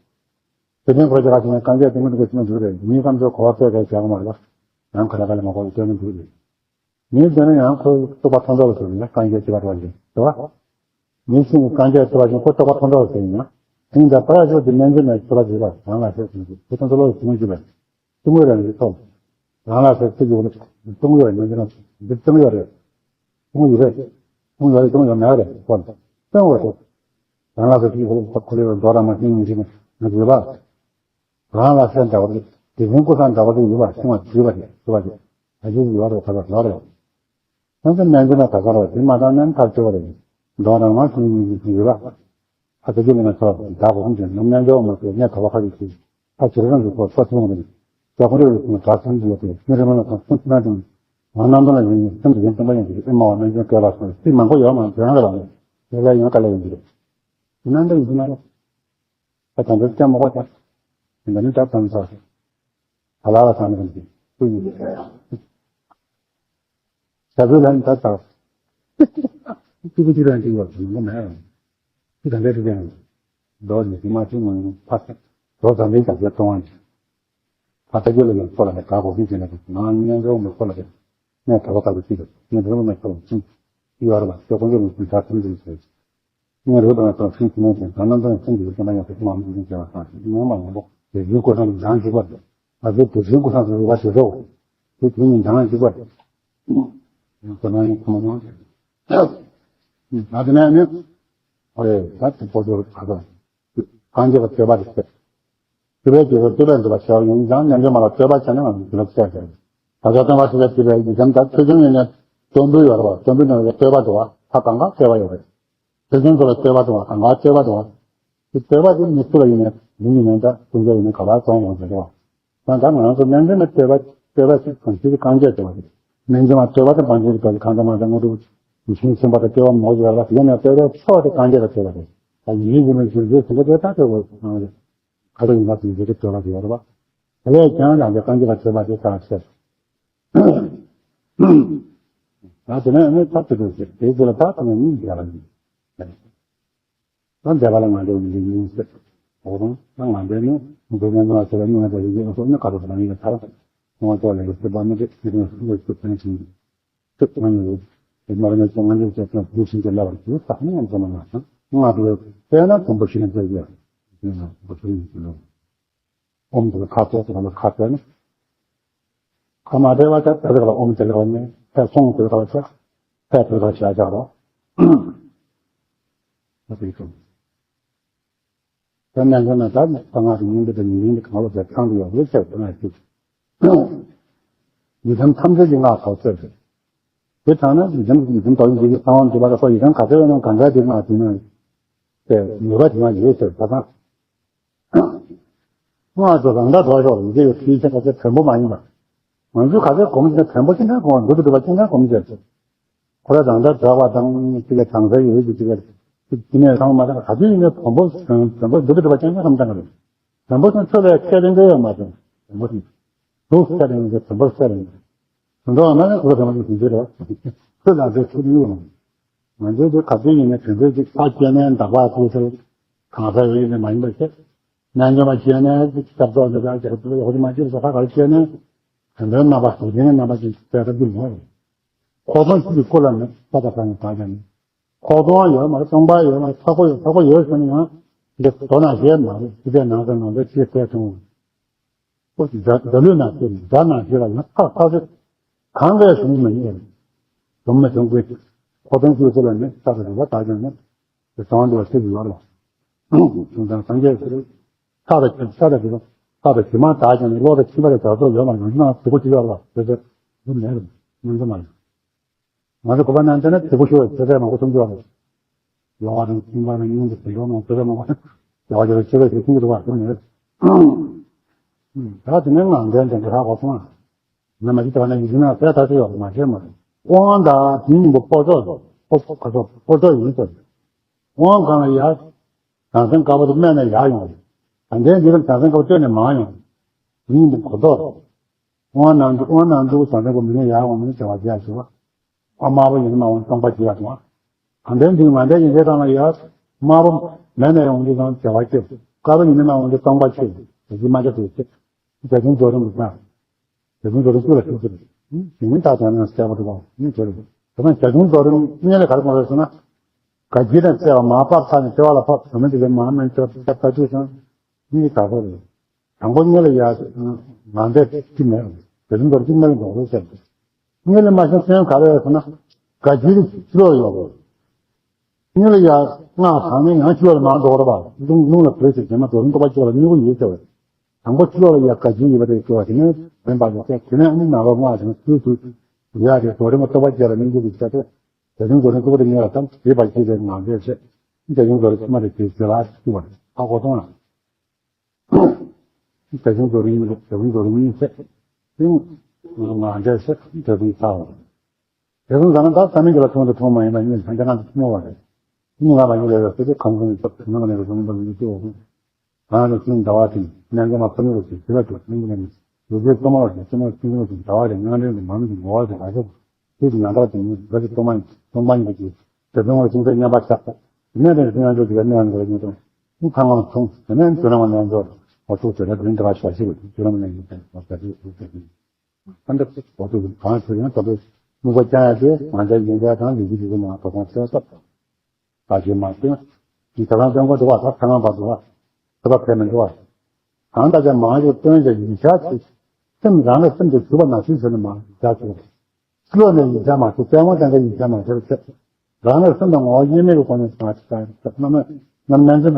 མཆོད་རྟེན་སྐོར་ར་བརྒྱབ་ནས་རྐང་རྗེས་དེ་མི་འདུག་ག་ཆེན་པོ་འདུག་རེད། མིའི་ཁམས་ཚོ་གོ་བ་སྤྲད་ག་བྱ་གི་མ་རེད། ཡང་ག་ལ་ག་ལ་མ་གོ་བའི་སྐྱོན་མི་འདུག་རེད། ངས་བལྟས་ན་ཡང་ཁོ་རྟོགས་པ་མཐོ་འདྲ་བ་ཟེར་ན་རྐང་རྗེས་ཕུལ་བ་རེད་པ། མི་ཤིང་གི་རྐང་རྗེས་ཕུལ་བ་བཞིན་ཁོ་རྟོགས་པ་མཐོ་འདྲ་བ་ཟེར་ཡིན་ན། ཤིང་དང་པར་ཤོག་དེ་སྨན་བཅོས་ནས་ཕུལ་བ་ཞིག་ལ་རང་ལ་ཟེར་ཟིན་གྱི་ཁོ་ཚོ་ཚོ་ལོ་ཟིན་གྱི་བས། གཏུམ་མོའི་རང་གི་ཐོག་རང་ལ་ཟེར་ཚིག་གི་འོག་ལ་གཏུམ་མོའི་རང་གི་འདི་གཏུམ་ཡོད་རེད། གཏུམ་ཡོད་རེད། གཏུམ་ཡོད་རེད། གཏུམ་ཡོད་མེད་རེད། ཁོ་ལ་གཏུམ་ཡོད་རེད། རང་ལ་ཟེར་ཚིག་གི་འོག་ལ་ཁོ་ལས་རྡོ་ར་མ་ཤིང་ཡིན་གྱི་ན་ཡོད་པ། རང་ལ་སེམས་འདྲ་བ་རེད། དེ་བཞིན་ཀུན་བཟང་འདྲ་བ་རེ་ཡོད་པ་ཤིང་བ་བྱིས་པ་རེད། བྱིས་པ་རེད། ད་ཅི་ཡོད་རེད། ད་ལྟ་ལོ་རེད། སེམས་ཙམ་ནན་ཏན་ན་ད་ག་རེད། དེ་མ་དང་ནན་ཐག་ཆོད་པ་རེད། མདོ་དང་མ་གསུང་ཡིན་གྱི་ཡོད་པ། ཨ་ད་ཅི་ལས་ན་ཚོ་ད་གོ་ཧུམ་ཅན་ནམ་ནན་ཏན་མ་ཟེར་ནས་ཐོ་བ་ཁ་ཡོད་ཅིག་ཨ་ཅི་རང་གི་ཚོ་ཚོ་ཆུང་རེད། ཅག་ཁོ་རེ་རེ་ཚོ་གྲྭ་ཚང་གི་ཡོད་དེ་ཤིང་རི་མ་ན་ཚོ་ཚོ་ཚོ་ན་དང་། ང་ནང་དུ་ལ་ཡིན་ཡིན་སེམས་ཀྱི་ཡོན་ཏན་པ་ཡིན་གྱི་ཨེ་མ་བ་ནན་ཏན་སྐལ་བ་སོང་སྲིད་མང་པོ་ཡོད་མ་རེད། རང་གི་ལ་ནས་ལས་ལ་ཡོང་ག་ལ་ཡིན་གྱི་རེད། ནན་ཏན་ཡིན་གྱི་མ་རེད། ད་དམ་པའི་སྐྱབས་མོ་གོ་ཆ། འདི་ནི་ད་དམ་ཚོགས། ད་ལ་བ་ཚང་མ་འདི། ཀུན་ནས། ཞབས་བྲོ་ལ་ནི་ད་ཚགས། ཀི་ཀི་ཀི་རང་ཅིག་ཡོད་ཚོད་མང་པོ་མེད། ཀི་དམ་པའི་ཁྲི་ཀྱང་། མདོ་ནི་ཀི་མ་ཅིག་མང་ཕ། མདོ་དམ་པའི་ཀྱང་ཡོད་གཏོང་བ་ནི། ད་ལྟ་རྒྱུ་ལ་ཡང་ཁོ་ལ་ནི་ག་གོ་ཤིང་བྱས་ནས་ང་ཉན་འགྲོ་མི་ཁོ་ལ་ནི། ངས་ད་བ་ཀ་ལ་ཅིག་ངས་འགྲོ་མི་ཁོ་ལ་ཅིག་ཡོད་རེད་པ། ཅོ་ཀོ་འགྲོ་མི་ཅིག་ད་ཐུམ་ཅིག་ཟེར། ངས་རོལ་དང་སོགས་ཤིང་ཐུན་མོང་ཅན་གང་རྣམ་དང་སེམས་ཀྱི་སེམས་པ་ཡང་དེ་མང་མང་ཅན་བྱས་པ་དང་ཉོན་མོངས་པ་མང་པོ་དེ་ཡུལ་ཀུན་སེམས་ཀྱི་ཡང་འཇིག་པ་རེད། ང་ཚོའི་དུས་ཆེན་ཀུན་སེམས་ཀྱི་རུས་པ་དེ་ཚོ་དེ་དུས་ཉིན་གང་ཡང་འཇིག་པ་རེད། ཡང་ཁོ་ན་ཡང་ཁོ་མ་མང་ད་དེ་ནས་ནི་ཨོ་ཡེ་ད་དེ་པོ་ཚོ་ད་ད་གང་བྱེད་པ་བསྟོད་པ་རེད། སྤྲུལ་པའི་རྒྱལ་པོས་བསྟོད་པས་འགྲུབ་པ་བྱ་བ་ཡིན་ཀྱང་ནན་ཏན་མ་ལ་བསྟོད་པ་བྱས་ན་ང་ཚོ་དུས་རབས་གསལ་ཏེ། ད་ཆ་སྟོན་པ་སྲིད་པའི་སྤྲུལ་པའི་ཡི་དམ་དང་ཆོས་སྐྱོང་ཡོད་ནས་སྟོན་པའི་ཡོད་རེད་པ། སྟོན་པའི་ནང་ལ་བསྟོད་པ་འགྲོ་བ་ད་གང་ག་བསྟོད་པ་ཡོད་རེད། ཆོས་སྐྱོང་ཚོ་ལ་བསྟོད་པ་འགྲོ་བ་གང་ག་བསྟོད་པ་འགྲོ་བ། དེ་བསྟོད་པ་དེ་མི་སུ་ལ་ཡིན་ནས་མི་ཡིན་ནས་ད་ཀུན་རྒྱལ་ཡིན་ནས་ག་པར་སོང་ཡོང་ཟེར་བ། ད་ད་ང་ཚོ་ནན་ཏན་ན་བསྟོད་པ་བསྟོད་པ་ཞིག་གང་ཞིག་རྐང་རྗེས་བསྟོད་པ་རེད། ནན་ཏན་མ་བསྟོད་པ་དེ་བང་ཆེན་གྱི་བསྟོད་པ་གང་དང་མ་དང་དངོས་གྲུབ་ཡིད་བཞིན་སེམས་དཔའ་དང་སྐྱེ་བ་མང་པོ་ཡོད་རེད་པ། ཡིན་ནས་བསྟོད་པའི་ཕྱོགས་དེ་རྐང་རྗེས་ལ་བསྟོད་པ་རེད། ད་ཡིད་བཞིན་གྱི་ཡིད་བཞིན་སེམས་དཔའ་དེ་ད་བསྟོད་དགོས་ང་རེད། ག་ཚོད་ཡིན་པ་དེ་ཡི་གེ་བསྟོད་པ་ཞིག་ཡོད་རེད་པ། དེ་ལས་ཀྱང་ཡང་དེ་རྐང་རྗེས་ལ་བསྟོད་པ་དེ་ད་ཟེར། ད་དེ་ནས་ནི་ད་དེ་ཚོ་ཟེར་དེའི་ཚེ་ལ་ད་ད་ནི་མི་འདྲ་བ་ཡིན། ད་འདས་པ་ལ་ང་འདྲ་བ་ཡིན་ཡིན་ཟེར། འོ་རུང་ད་ང་འདྲ་ནི་འདུག་ནས་ནོར་ཟེར་བ་ནི་ང་འདྲ་ཡིན་ཡིན་སོགས་ནི་ག་ཚོད་ད་ཡིན་ཚར། ང་ཚོ་ལས་ཀྱི་སྲིད་པ་ནི་དེ་ཚེ་ནས་སུ་ལས་སུ་ཕན་ཚུན། ཚིག་ང་ནི་རེད། དེ་མ་རེད་ན་ང་འདྲ་བྱས་ཙང་བུ་བཞིན་གྱི་བསླབ་པར་གྱུར་ཟེར་ནས་ཡང་ཚོ་མ་ང་ང་འདྲ་བས་ན་དུམ་བུ་ཞིག་ནས་བཙལ་གྱི་ཡོད། དེ་ན་དུམ་བུ་ཞིག་ནས་བཙལ་ཡོད། ཨོམ་དེ་ལ་ཁ་ཚོགས་དེ་ལ་ཁ་ཚོགས་ནི། ཁ་མ་བྲལ་བ་ཆ་དེ་ལ་ཨོམ་དེ་ལ་ནི་ཕས་སོང་དེ་ལ་ཆ་ཕས་དེ་ལ་བྱ་བྱ་རོ། ད་དེ་ཚོ། ད་ནང་གི་ན་ད་ནི་ད་ང་རང་ཉིད་འདི་དང་ཉིད་འདི་གང་ལ་བྱ་ཚང་དུ་ཡོད་ལེ་ཆེ་བ་ན་ཅིག་ཡི་དམ་ཐམས་ཅད་ཀྱི་སྔགས་ཐོག་ཚད་དེ། དེ་ཚང་ན་ཡི་དམ་ཡི་དམ་དོ་ཡི་གེ་གསང་བ་འདུས་པ་ལ་སོགས་ཡི་དམ་ག་ཚད་ཡོད་ན་གང་ག་དེ་སྔགས་དེ་ན་དེ་ནུས་པ་དེ་ན་ཡོད་ཟེར་ད་ཚང་། སྔགས་སུ་རང་སྒྲ་སྒྲོགས་ཤོག་ཡི་གེ་ཡོད་ཚུལ་ཆེན་པ་ཚེ་བེམ་པོ་མ་ཡིན་པ། ང་ཚོས་ག་ཚད་སྒོམ་ཟེར་ན་བེམ་པོ་ཅི་འདྲ་སྒོམ་འདུག་ཏུ་འདུག་པ་ཅི་འདྲ་སྒོམ་ཟེར། ཁོ་ར་རང་སྒྲ་སྒྲོགས་པ་དང་ཅི་ལ་དྲང་སའི་ཡོད་ཀྱི་ཅི་ལ་ཅི་ནས་ཚང་མ་དང་ག་ཚོད་ཡིན་ནའི་བེམ་པོ་བེམ་པོ་འདུག་ཏུ་འདུག་པ་ཅི་འདྲ་སྒོམ་བཏང་གི་རེད། བེམ་པོ་དང་ཆོས་ལ་ཁས་ལེན་འདྲ་ཡོད་མ་རེད། བེམ་པོ་དང་དུག་ཁས་ལེན་འདྲ་བེམ་པོ་ཁས་ལེན་འདྲ། དུག་འདྲ་བ་མ་ནི་ཁོ་ར་བེམ་པོ་དང་དུག་འདྲ་རེད། ཆོས་ལ་འདྲ་ཆོས་ཡོད་མ་རེད། ང་ཚོས་དེ་ག་ཚོད་ཡིན་ནའི་དོན་ཚོད་ཅིག་ས་སྐྱེ་གནས་འདག་པ་ཚོ་ཟེར། གང་ཟག་ཡོད་ཡིན་ནའི་མ་ཡིན་པ་ཟེར། རྣལ་འབྱོར་མ་སྐྱེ་གནས་ཅིག་སྐྱབས་གསོག་འདི་དག་ཅིག་ཧོ་ཅི་མ་སྐྱེས་སོ་ཁ་གར་སྐྱེ་གནས། དོན་དོན་རྣམ་པ་སོ་སྐྱེ་གནས་རྣམ་པ་ཅིག་སྤེལ་ཐབས་ཀྱི་མེད། ཁོ་ཚོ་ཅིག་གི་སྐོར་ལ་ནི་ས་དང་ས་ནས་བག་ཀྱང་མེད། ཁོག་སྟོང་ཡོད་མ་རེད། སྟོང་པ་ཡོད་མ་རེད། ཚ་ཁོ་ཡོད་ཚ་ཁོ་ཡོད་ཟེར་ནས་ཡང་འདི་དོ་སྣང་བྱས་མ་རེད། ཅི་བྱས་ནང་ས་ནང་དུ་ཅིག་སྤེལ་སོང་། ཁོ་འདྲ་འདྲ་ལུས་ན་ཚེ་འདྲ་ན་ཚེ་ལ་ཡང་ཐག་ཐག་ཚེ་གང་གས་བྱུང་མི་ཉེས། བྱུང་མི་བྱུང་གི་ཁོ་དོན་ཚུལ་ཚུལ་ལ་ནི་ས་དང་རུ་བ་དག་ཀྱང་ནི་དེ་གང་དུ་བ་ཚེ་ཡོད་ལ། བྱུང་དང་སངས་རྒྱས་ཚེ་ས་དང་ས་དང་རུ་བ་ས་དང་གྱི་མ་དག་ཀྱང་ནི་བློ་དང་ཁྱིམ་པ་ལ་བྱ་ཚོགས་ཡོད་ལ་ཡང་ན་དེ་ཁོ་ཅི་ཡོད་ལ་དེ་ཚེ་འདི་མེད་རུ་མི་འདུག་མ་ལ། ང་ཚོ་གོ་བ་ནང་བལྟས་ན་དེ་པོ་ཤོར་བའི་ཚེ་ཚད་མང་པོ་མཐོང་རྒྱུ་བ་རེད། ལོ་བ་དང་ཁྱིམ་པ་དང་སྙིང་གི་དེ་འགྲོ་མང་ཚེ་ཚད་མང་པོ་བྱ་བ་བྱ་བའི་ཆེ་བའི་ཞིག་མཐོང་རྒྱུ་བ་དེ་མེད། ད་དེ་ནས་ངང་འདྲེན་དེ་འདྲ་ཧ་གོ་སོང་ང་། ང་མ་གཞི་དེ་བ་ན་ཡིན་ན་གསལ་ཐག་ཆོད་ཡོད་མ་ཤེས་མ་རེད། དབང་དང་དེ་གཉིས་པོ་སྤོ་ཚོགས་སོ་སྤོ་ཚོགས་ག་ཚོད་སྤོ་ཚོགས་ཡིན་ཟེར། དབང་གང་ལ་ཡར་བྱང་སེམས་དཀར་པོ་དེ་སྨད་ནས་ཡར་ཡོང་བ་རེད། ད་འདྲེན་འདི་ལ་བྱང་སེམས་དཀར་པོ་སྟོད་ནས་མར་ཡོང་བ་རེད། དེ་གཉིས་པོ་གོ་ལྡོག་རེད། དབང་ནང་དུ་དབང་ནང་དུ་བྱང་སེམས་ཀྱི་མི་ནུས་ཡར་འོང་མི་ནུས་བྱ་བ་བྱས་ཞུ་བ། དབང་དམར་པོ་ཡིན་ན་མ་འོང་སྟོང་པ་བྱེད་ཡ་དང་། གང་ལྡན་འདུས་མ་འདྲེན་ཡིན་དེ་དང་ལ་ཡ། དམར་པོ་མེད་ནས་ཡོང་དུས་དང་བྱ་བ་སྐྱེ། དཀར་པོ་ཡིན་ན་མ་འོང་དུས་སྟོང་པ་ཆེ། དེ་ཚོ་མ་ཆགས་པའི་ཚེ། རྒྱ་ཆུང་རྡོ་རིང་གི་ས། རྒྱ་ཆུང་རྡོ་རིང་ཀུ་ལ་ཐུག་ཚུལ། ཞིང་མིན་བདག་དོན་ནང་གསལ་པོ་འདུག་ག་ནི་དེ་རེད། དེ་ན་རྒྱ་ཆུང་རྡོ་རིང་གཉིས་ལ་ག་རེ་དགོངས་རེད་ཟེར་ན། དགའ་སྐྱིད་དང་བརྩེ་བ་མར་ཕབ་ཚར་ནས་ལྟེ་བ་ལ་ཕབ་དོན་མེད་དེ་ལས་མར་མེད་ཚེ་ལ་ཕབ་ལྟ་དུས་སང་། གཉིས་དག་པོ་རེད། དང་པོ་གཉིས་ལ་ཡ། ང་འདྲ་གཅིག་མེད་རུང་། དེ་རིང་འདོར་གཅིག་མེད་ལ་འདོར་རོགས་ཟེར་ཏེ། གཉིས་ལ་མ་ཤེས་སེམས་ག་རེ་ཡོད་ཟེར་ན། དགའ་སྐྱིད་ཕྱི་ལོགས་ཡོད་རེད། གཉིས་ལ་ཡ། སྔགས་བག་མེད་ཡང་ཕྱི་ལོགས་ལ་མར་འདོར་བ། རླུང་རླུང་ལ་བོད་ཅིག་བྱེད་མ་འདོར་རླུང་སྟོབས་པ་ཕྱི་ལོགས་ལ་སྨྱུ་གུ་ཡོད་ཟེར་བས། དང་པོ་ཕྱི་ལོགས་ལ་ཡ་དགའ་སྐྱིད་ཡོད་པ་དེ་སྐྱོ་བ་དེ་ནས་བདེན་པ་ལ་བཤད་དེ་ནས་ཨ་ནི་ནང་ལོགས་སྔགས་དང་ཚུལ་ཚུལ་ཡ་དེ་རྡོ་རིང་མ་སྟོབས་པ་ཕྱི་ལོགས་ལ་སྨྱུ་གུ་ཡོད་ཟེར་ཏེ། དེ་རིང་རྡོ་རིང་སྟོབས་པ་དེ་ཉེ་ལ་དང་དེ་བར་ཁྱེད་ཀྱིས་ང་འདྲ་བཤད། དེ་རིང་རྡོ་རིང་ཁྱི་མ་དེ་དེ་ལ་སྐྱུ་བ་རེད་ཧ་གོ་སོང་ལ། རྒྱ་གཞུང་རྡོ་རིང་རྡོ་རིང་རྡོ་རིང་གཉིས་བཤད། དེ་ང་འདྲ་བཤད་རྡོ་རིང་ཚ་བ། དེ་རིང་ཟ་ན་ད་ས་མིང་གི་ལ་ཐོང་དུ་ཐོང་མ་ཡིན་པ་ཉིད་སངས་རྒྱས་ང་ཚོ་ཐོང་བ་རེད། ཉིན་ང་ལ་ཡིན་ལས་རེད་ཟེར་ཏེ་ཁམས་ཁོང་གི་ཚབ་ནང་ནས་རུ་ཟུང་འབབ་ཡོད་དུ་འོང་། རང་ལ་ཤིང་ཟླ་བ་དེ་ནས་གོ་མ་ཕ་ནུ་རུ་ཞིག་ཞི་བ་དུ་ནིང་གི་ནས་ཡོད་ཚད་གཙོ་མ་རུ་ཞིག་གཙོ་མ་ཤིང་རུ་ཞིག་ཟླ་བ་རེ་ངང་རེ་ནས་མང་གི་ངོ་བ་ཞིག་ལ་ཞོག་དེ་དུ་ཡང་དག་དེ་ནི་འགའ་ཞིག་གཙོ་མ་ཡིན་གཙོ་མ་ཡིན་པ་ཞིག་དེ་ཚོ་ངོ་ཤིང་ཚད་མཉམ་པ་ཆགས་པ། དེ་ནས་དེ་ཤིང་ཡང་ཚོ་ཞིག་ལ་གནས་ཡང་ཚོ་ཐང་ངམ་ཚོང་དེ་ནས་དུ་རང་ངམ་ཡང་ཚོ་འོ་ཚོགས་ཚོ་ལ་དུ་རིང་དུ་བ་ཤོག་ཞིག་དུ་རང་ངམ་ཡང་ཚོ་བ་ཤ་ཞིག་དུ་ཚོགས་ཀྱི། ཨ་འདྲ་ཚོ་བོ་ཚོ་གང་ཚོ་ཡང་དོ་པོའི་སྨུག་པ་ཅན་ཡ་དེ་ང་ཚོའི་ཡིན་ཚད་དང་ལུས་ཀྱི་ལུས་ཀྱི་མ་དོ་ཁོང་ཚོའི་སྟབས་ད་ཇེ་མང་སྟོན། དེ་ད་གང་སྟོན་གོ་འདུག་བ། ད་ད་གང་བ་འདུག་བ། ད་བ་ཕེབས་མི་འདུག་བ། གང་ལྟར་ཀྱང་མང་ཞིག་སྟོན་ཀྱང་ཡིད་ཆགས་ཚེ། སེམས་རང་ལ་སེམས་དེ་གྱུར་པ་ན་ཚུལ་ཟེར་ནས་མ་ཡིད་ཆགས་ཚུལ། ཕྱི་ལོགས་ནས་ཡིད་ཆགས་མ་ཚུལ་པད་མ་ཅན་གྱི་ཡིད་ཆགས་མ་ཚུལ་ཚེ། རང་ལ་སེམས་དང་ངོ་བོ་དབྱེར་མེད་ཀྱི་སྒོ་ནས་མ་ཚུལ་ཚེ་རྣམ་སྨིན་རྣམ་སྨིན་ཚེ་ན།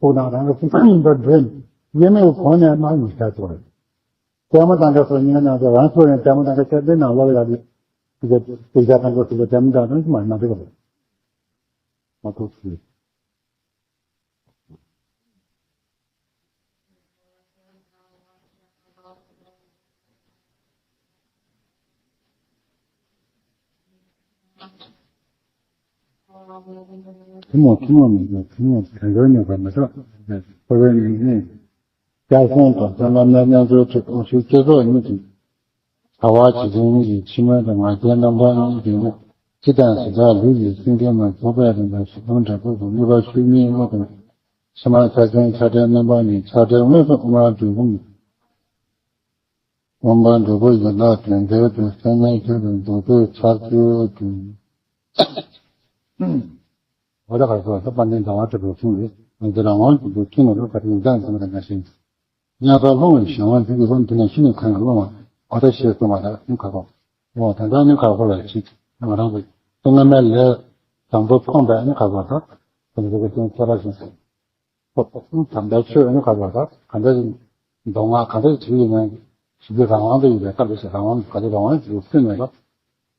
ཕུགས་དང་རང་གི་སེམས་དང་འདྲ་འདྲེས་ནས་དབྱེར་མེད་ཀྱི་སྒོ་ནས་མ་ཡིད་ཆགས་ཚུལ་རེད། ལྟད་མོ་དང་འདྲ་སོགས་ཉིན་ནང་དུ་རང་ཚོ་ཡང་ལྟད་མོ་དང་འདྲ་ཆ་འདི་ནང་ལོགས་ལ་ཡག་གི་དེ་རྒྱ་དང་འགོ་ཚུགས་པའི་ལྟད་མོ་དང་འདྲ་མ་མ་འདུག་གམ། མ་ཐུག་ཚུལ། ཐུན་མོང་ཐུན་མོང་མི་འདུག་ཐུན་མོང་དོན་འཁྱོལ་ཉོ་བ་མི་འདུག་འཁོར་བའི་མི་ནི། སྐྱག་སོང་དང་བསམ་པ་རྣམ་སྣང་ཚོའི་ཁྲོད་དབང་ཕྱུག་བསྐྱེད་རྫོགས་གཉིས་ཀྱི། ཟླ་བ་གཅིག་ཀུན་གྱི་ཕྱི་མ་དང་ང་རྒྱལ་རྣམ་པར་གཉིས་ཀྱི་ནི། ཇི་ལྟར་ཇི་ལྟར་ལུས་ཀྱི་སེམས་ཅན་མ་ཚོགས་པའི་རིམ་པ་ཞིག་སྟོང་དྲག་པོ་དང་གཉིས་པ་ཤུལ་གཉིས་དངོས་དང་། ཕྱི་མ་ཆ་ཅན་ཆ་བྲལ་རྣམ་པ་གཉིས་ཆ་བྲལ་དངོས་སུ་དབུ་མར་འདུས་ཀུན། དབུ་མར་འདུས་པོ་ཡི་དྭགས་དོན་མཛད་དུ་སེམས་ཉིད་ཁྱོད་དུ་འདུག་པའི་ཕྱག་མཆོད་ཀྱི། འོ་ད་ག་རེ་ཟེར་བ་ད་དཔལ་ལྡན་ཟླ་བ་གྲགས་པའི་གསུང་རེད། ང་ཚོ་རང་དབང་གི་འདུ་ཁྱིམ་ལ་ལོ་ག་དུས་ཡིན་ཙང་ཙམ་རེ་ང་ཤེས། དམྱལ་བར་ལྷུང་བའི་གཞན་དབང་འཛིན་གྱི་ལྷུང་འདི་ནས་ཤི་ནས་གང་གི་ལྷུང་བ་གོ་ད་ཞེས་གསུངས་པ་ལ་ནི་ཁ་ཁོ། འོ་ད་ལྟ་ནི་ཁ་ཁོ་ལ་ཅིག་ང་རང་གི་སྔ་མའི་ལས་བཟང་པོ་ཕོངས་པས་ནི་ཁ་ཁོ་ད་དམ་པའི་ཆོས་ནི་ཁ་ཁོ་ད་གང་འདྲ་ཞིག་མདོ་སྔགས་གང་འདྲ་ཞིག་ཡིན་ན་ཞི་བདེ་རང་དབང་དུ་ཡོད་པའི་སྐབས་སུ་རང་དབང་ག་ཚོད་རང་དབང་ཞིག་སུན་མེད་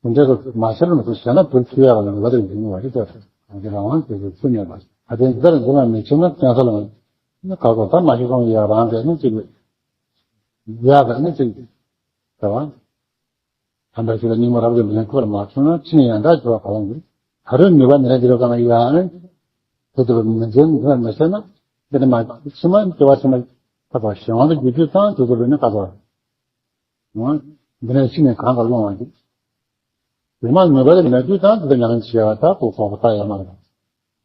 པ། དེ་འདྲ་མ་བྱས་པ་ན་གཞན་ལ་བུ་ཚུད་ཡག་ལ་ལ་དེ་ཡིན་བ་རེད་ཟེར། གང་གི་རང་དབང་དེ་ཚོ་ཚུད་མེད་པ། ཨ་དེ་འདི་ལྟར་འདི་ལ་མི་བྱེད་ན་བཙན་ས་ལ་ནི་ག་གོ་ད་མ་ཤི་སོང་ཡ་རང་གི་ནི་ཅིག་ཡག་གི་ནི་ཅིག་ཟེར་བ། ད་ལྟ་ཞིག་ལ་སྙིགས་མ་རབ་ཏུ་ལེན་ཁོ་ལ་མ་བྱུང་ན་ཕྱི་ནས་ཡང་དག་འགྱུར་བ་ག་ལ་འགྱུར། ད་རེས་ནུས་པ་ནི་འདི་ལ་གང་ཡག་ནི་དེ་ཚོ་མི་འཛེམ་འདི་ལ་མི་བྱེད་ན་འདི་ནི་མ་ཕྱི་མ་འགྱུར་བ་ཕྱི་མ་ད་བ་གཞན་དབང་དུ་འགྱུར་རྒྱུ་དང་དེ་ཚོ་ལ་ནི་ག་ཚོད། འོ། འདི་ནས་ཕྱི་ནས་གང་ག་སློང་བ་ཡིན། དེ་མ་ནུས་པ་ལས་མེད་དུས་དང་དེ་ལ་ཉམས་ལེན་བྱེད་པ་ད་གོ་གོ་གོ་ད་ཡ་མ་རེད།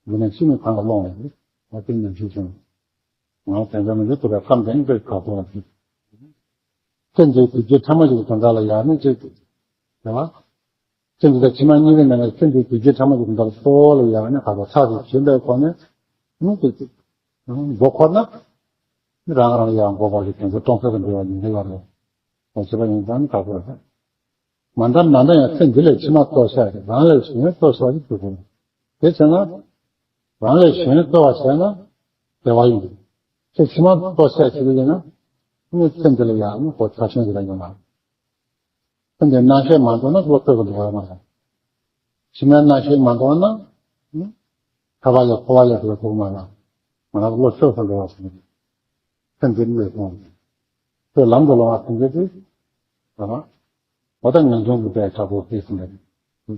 འདི་ནས་ཕྱི་ནས་གང་ག་སློང་བ་ཡིན། ད་དེ་ཉམས་ཤིག་བྱུང་། ང་དེ་འདྲ་མི་འདུག་ཐུབ་པའི་ཁམས་དེ་ནི་དཔེ་ག་ཐོག་ལ་ཕྱིན། སེམས་ཀྱི་དུས་རྒྱུན་ཕྲ་མོ་ཞིག་དོན་དག་ལ་ཡང་ནི་གཅིག་ཏུ། རེད་བ། སེམས་ཀྱི་ཕྱི་མ་གཉིས་ཀྱི་ནང་ནས་སེམས་ཀྱི་དུས་རྒྱུན་ཕྲ་མོ་ཞིག་དོན་དག་གཙོ་བོ་ལ་ཡང་ནི་ག་ཐོག་ཚགས་སུ་བྱིན་པའི་སྒོ་ནས་ནི་གཅིག་ཏུ། མགོ་འཁོར་ན། རང་རང་ཡང་འགོག་པ་ཞིག་དེ་ཚོ་གཏོང་ཕོད་པ་འདྲ་བ་ཡིན་གྱི་ཡོད་རེད། ཁོང་བྱེད་པ་ཡིན་ཙང་ནི་ཁག་པོ་རེད། མ་མཐའ་མ་མཐའ་ཡང་ཚེ་འདི་ལས་ཕྱི་མ་རྟོགས་ཤག་རེད། རང་ལས་གཞན་རྟོགས་ཤག་ཅིག་ཐུབ་དགོས། དེ་བྱས་ན་རང་ལས་གཞན་རྟོགས་པ་བྱས་ན་བདེ་བ་ཡོང་གི། ཚེ་ཕྱི་མ་རྟོགས་ཤག་ཅིག་ཡིན་ན་ནི་ཚེ་འདི་ལ་ཡང་ནི་གོ་ཆ་ཤོན་ཞིག་ལ་ཡོང་ན། ཁྱོད་ཀྱི་རྣམ་ཤེས་མ་འདོར་ན་བློ་ཆོས་སུ་འགྲོ་བ་མ་རེད། ཕྱི་མའི་རྣམ་ཤེས་མ་འདོར་ན། ཁ་བ་ལས་འཁོར་བ་ལས་སུ་འགྲོ་མ་རེད། ང་རང་བློ་ཆོས་སུ་འགྲོ་བ་སོང་། ཁྱོད་འདི་ལས་སོང་། ཁྱོད་ལམ་དུ་ལོང་བ་སེམས་ཅན་དེ། རེད་པ། འོ་ད་ངན་སོང་གི་དཔེ་ཆགས་པོ་སྐྱེས་སོང་རེད།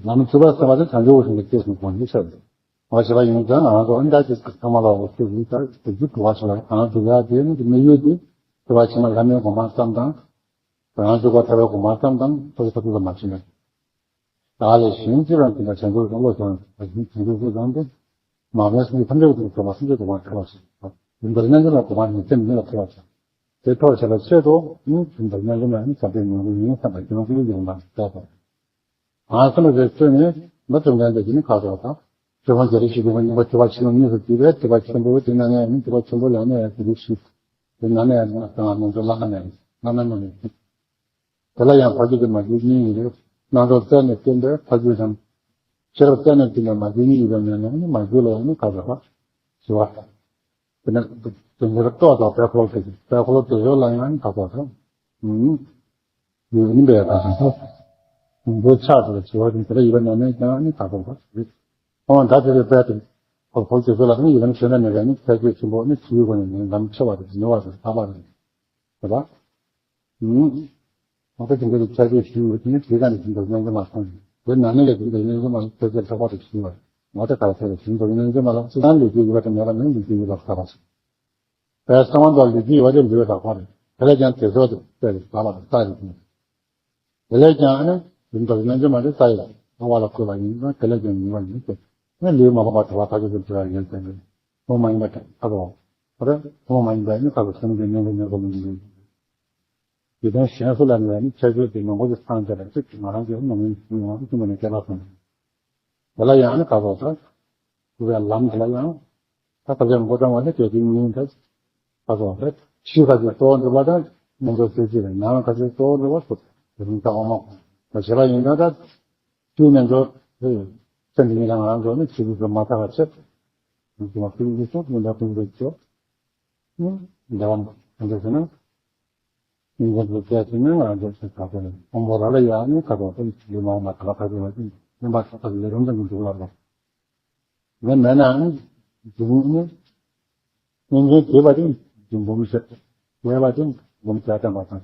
ལམ་ཆོས་པ་སེམས་པ་དེ་བྱང་ཆུབ་སེམས་དཔའ་སྐྱེས་སོང་གོང་ཞིག་ཤར་རེད། འོ་བྱས་པ་ཡིན་ཙང་ང་ཚོ་འདྲ་ཅིག་ཚང་མ་ལ་འོ་ཚོད་ཡིན་ཙང་དེ་རྒྱུ་དུ་བ་ཆེ་བ་གང་དུ་ཡ་དེ་ནི་དམིགས་ཡུལ་དེ་དུ་བ་ཆེ་མ་ལྷ་མིའི་གོ་འཕང་ཙམ་དང་། རང་ཚུགས་པ་ཐར་པའི་གོ་འཕང་ཙམ་དང་ཐོབ་ཐོབ་ལ་མ་ཕྱིན་ན། བདག་ལས་གཞན་ཅི་རང་ཅི་ལ་བྱང་ཆུབ་ཀྱི་བློ་བྱང་བཞིན་བྱང་ཆུབ་ཀྱི་ལམ་དུ་མ་འོངས་སུ་ཐམས་ཅད་ཀྱི་ཐོབ་པ་སེམས་ཅན་གོ་འཕང་ཐོབ་པ་ཞིག་ཡིན་པར་སྣང་གི་ལ་གོ་འཕང་ནི་སེམས་ཉིད་ལ་ཐོབ་པ་ཞིག་དེ་ཐོབ་བྱ་བའི་ཆེད་དུ་ནི་ཡིན་པར་སྣང་གི་ལ་ནི་བྱམས་པའི་ངང་ལུགས་ཡིན་བསམ་པ་ཀྱི་ལམ་ཀུན་ཡོང་བ་ལྟ་བུ། ང་ཚོ་ལ་རེ་ཚོད་ནས་མི་ཚོ་ངན་པའི་ཡིན་ཁ་དོག་དང་། ཆོས་ཕུང་བརྒྱད་རིགས་ཤིག་ཡོང་བ་ཉིན་པ་ཆོས་པ་ཆེན་པོ་གཉིས་སུ་བརྒྱུད་པའི་ཐེག་པ་ཆེན་པོ་དེ་ན་ནས་ཡང་ཐེག་པ་ཆེན་པོ་ལ་ནས་ཡང་དེ་རིགས་ཤིག་དེ་ན་ནས་ཡང་ང་ཚོ་ལ་ཧ་ནས་ན་ན་ན་ནས། དེ་ལ་ཡང་ཕ་རྒྱུད་དེ་མ་རྒྱུད་གཉིས་ཡིན་རེད། རྣམ་གྲངས་རྩད་ནས་བསྟན་པའི་ཕ་རྒྱུད་དང་། ཤེས་རབ་རྩད་ནས་བསྟན་པའི་མ་རྒྱུད་གཉིས་ཡིན་པ་ནས་ནི་མ་རྒྱུད་ལ་ཡང་ནི་ཁ་དོག་པ་ཞི་བ། དེ་ནས་དེ་ནས་རྟོགས་དང་དཔལ་འཁོར་དེ་དཔལ་འཁོར་དེ་ཡོད་ལ་ཡང་ནི་ཁ་དོག་པ། ཡོད་ནི་འབད་དང་ཐོག་མགོ་ཆགས་སུ་ཞི་བ་དང་དེ་ལ་ཡོད་པ་ན་ནས་ཀྱང་ནི་ཁ་དོག་པ་རེད། ཁོང་ད་དེ་རེད་པས་དེ་ཁོ་ཁོ་དེ་ཚོ་ལ་ནི་ཡོད་ནི་ཆོས་ན་མེད་པ་ནི་ཁྱད་ཆོས་ཆེན་པོ་ནི་ཆུའི་སྒོ་ནས་ནི་ལམ་ཆེ་བ་རེད། ཉེ་བ་རེད། ཐག་པ་རེད། རེད་པ། ཨང་། ད་དེ་འདྲའི་ཁྱད་ཆོས་ཞིག་ཡོད་དེ་ནི་དེ་ག་ནས་ཞིང་དུ་སྙོམས་འཇུག་མ་སོང་། དེ་ན་ནི་ལས་དེ་འདྲ་སྙོམས་འཇུག་མ་ལ་ཁྱད་ཆོས་ལྷག་པ་དུ་ཞིག་ཡོད། ང་དེ་ག་ཚོད་ཞིང་དུ་སྙོམས་འཇུག་མ་ལ་སུ་དང་ལས་རྒྱུ་ཡོད་པ་དེ་མེད་པ་ནི་ལས་རྒྱུ་ཡོད་པ་ཁ་པ་སོང་། པའི་གསང་བ་དང་ལས་རྒྱུ་ཡོད་པ་དེ་ལུས་ལ་བདག་པ་རེད། དེ་ལས་ཀྱང་དེ་ཚོ་དེ་དཔེ་རེད། ད་ལ་རྩ་རེད། དེ་ལས་ཀྱང་ཨ་ནི་ཞིང་དུ་སྙོམས་འཇུག་མ་དེ་རྩ་ཡི་ལྷག་པ་ལ་བཀོད་པ་ཡིན་ཙང་དེ་ལས་ཀྱང་ཉེ་བ་ཡིན་ཏེ། ནི་ལུས་མ་བབ་པ་དྲི་བ་ཐག་ཆོད་དུ་འབྲེལ་བ་ཡིན་ཏེ། ཐུན་མོང་མ་ཡིན་པ་ཁ་དོག་པ་རེད། ཐུན་མོང་མ་ཡིན་པ་ནི་ཁ་དོག་སེམས་ཀྱི་སྙོམས་པའི་སྙོམས་པ་མི་འདུག་དེ་དོན་གཞན་སུ་ལ་ནི་ཁྱད་ཆོས་དེ་མང་པོ་ཞིག་ཚང་བྱས་ལ་ཚིག་གི་ང་རང་གི་མ་ངོས་ཀྱི་ངོ་ཚིག་མ་ནི་སྐྱེ་བ་སོང་། དེ་ལ་ཡང་ནི་ཁ་དོག་ད། དེ་བས་ལམ་དེ་ལ་ཡང་། ད་ཁ་ཆེ་མགོ་བཏང་བ་ནི་སྐྱེ་དུས་ཉིན་དེ། ཁ་དོག་རེད། ཕྱི་ཁ་ཆེ་གཙོ་བོ་འདྲ་བ་དང་མི་འགྲོ་ཚེ་གཅིག་རེད། ནང་ཁ་ཆེ་གཙོ་བོ་འདྲ་བ་སུ་རིང་ཐག་འོང་མ་གོང་། ད་བྱེད་པ་ཡིན་ན་ད། ཚུལ་ནས་འགྲོ། ཚེ་འདི་ཉིད་ལ་ང་རང་ཚོ་ནི་ཆོས་ལུགས་སུ་མ་ཐག་པ་ཆེ། ང་ཚོ་མ་ཕུལ་གྱི་སོགས་ཀྱི་འདྲ་ཀུན་ཏུ་སྐྱོ། འདྲ་བ་འདྲ་ཟེར་ན། ཉིན་གུང་གི་སྐད་ཚིག་ནི་ང་ཚོ་ཚེ་ཁ་ཁོ་ནི་ཕུང་པོ་ར་ལ་ཡ་ནི་ཁ་ཁོ་ཁོ་ནི་ལུས་མ་མ་ཐག་ཁ་ཁོ་ནི་སེམས་པ་ཐག་ཁ་ལས་རུང་དང་གི་འཇུག་ལ་རོ། ངས་མེད་ན་ནི་འཇུག་ནི་སྔོན་འཇུག་བྱེད་པ་དེ་འཇུག་འབུམ་ཤེས། བྱེད་པ་དེ་འབུམ་བརྒྱ་ཐམ་པ་དང་།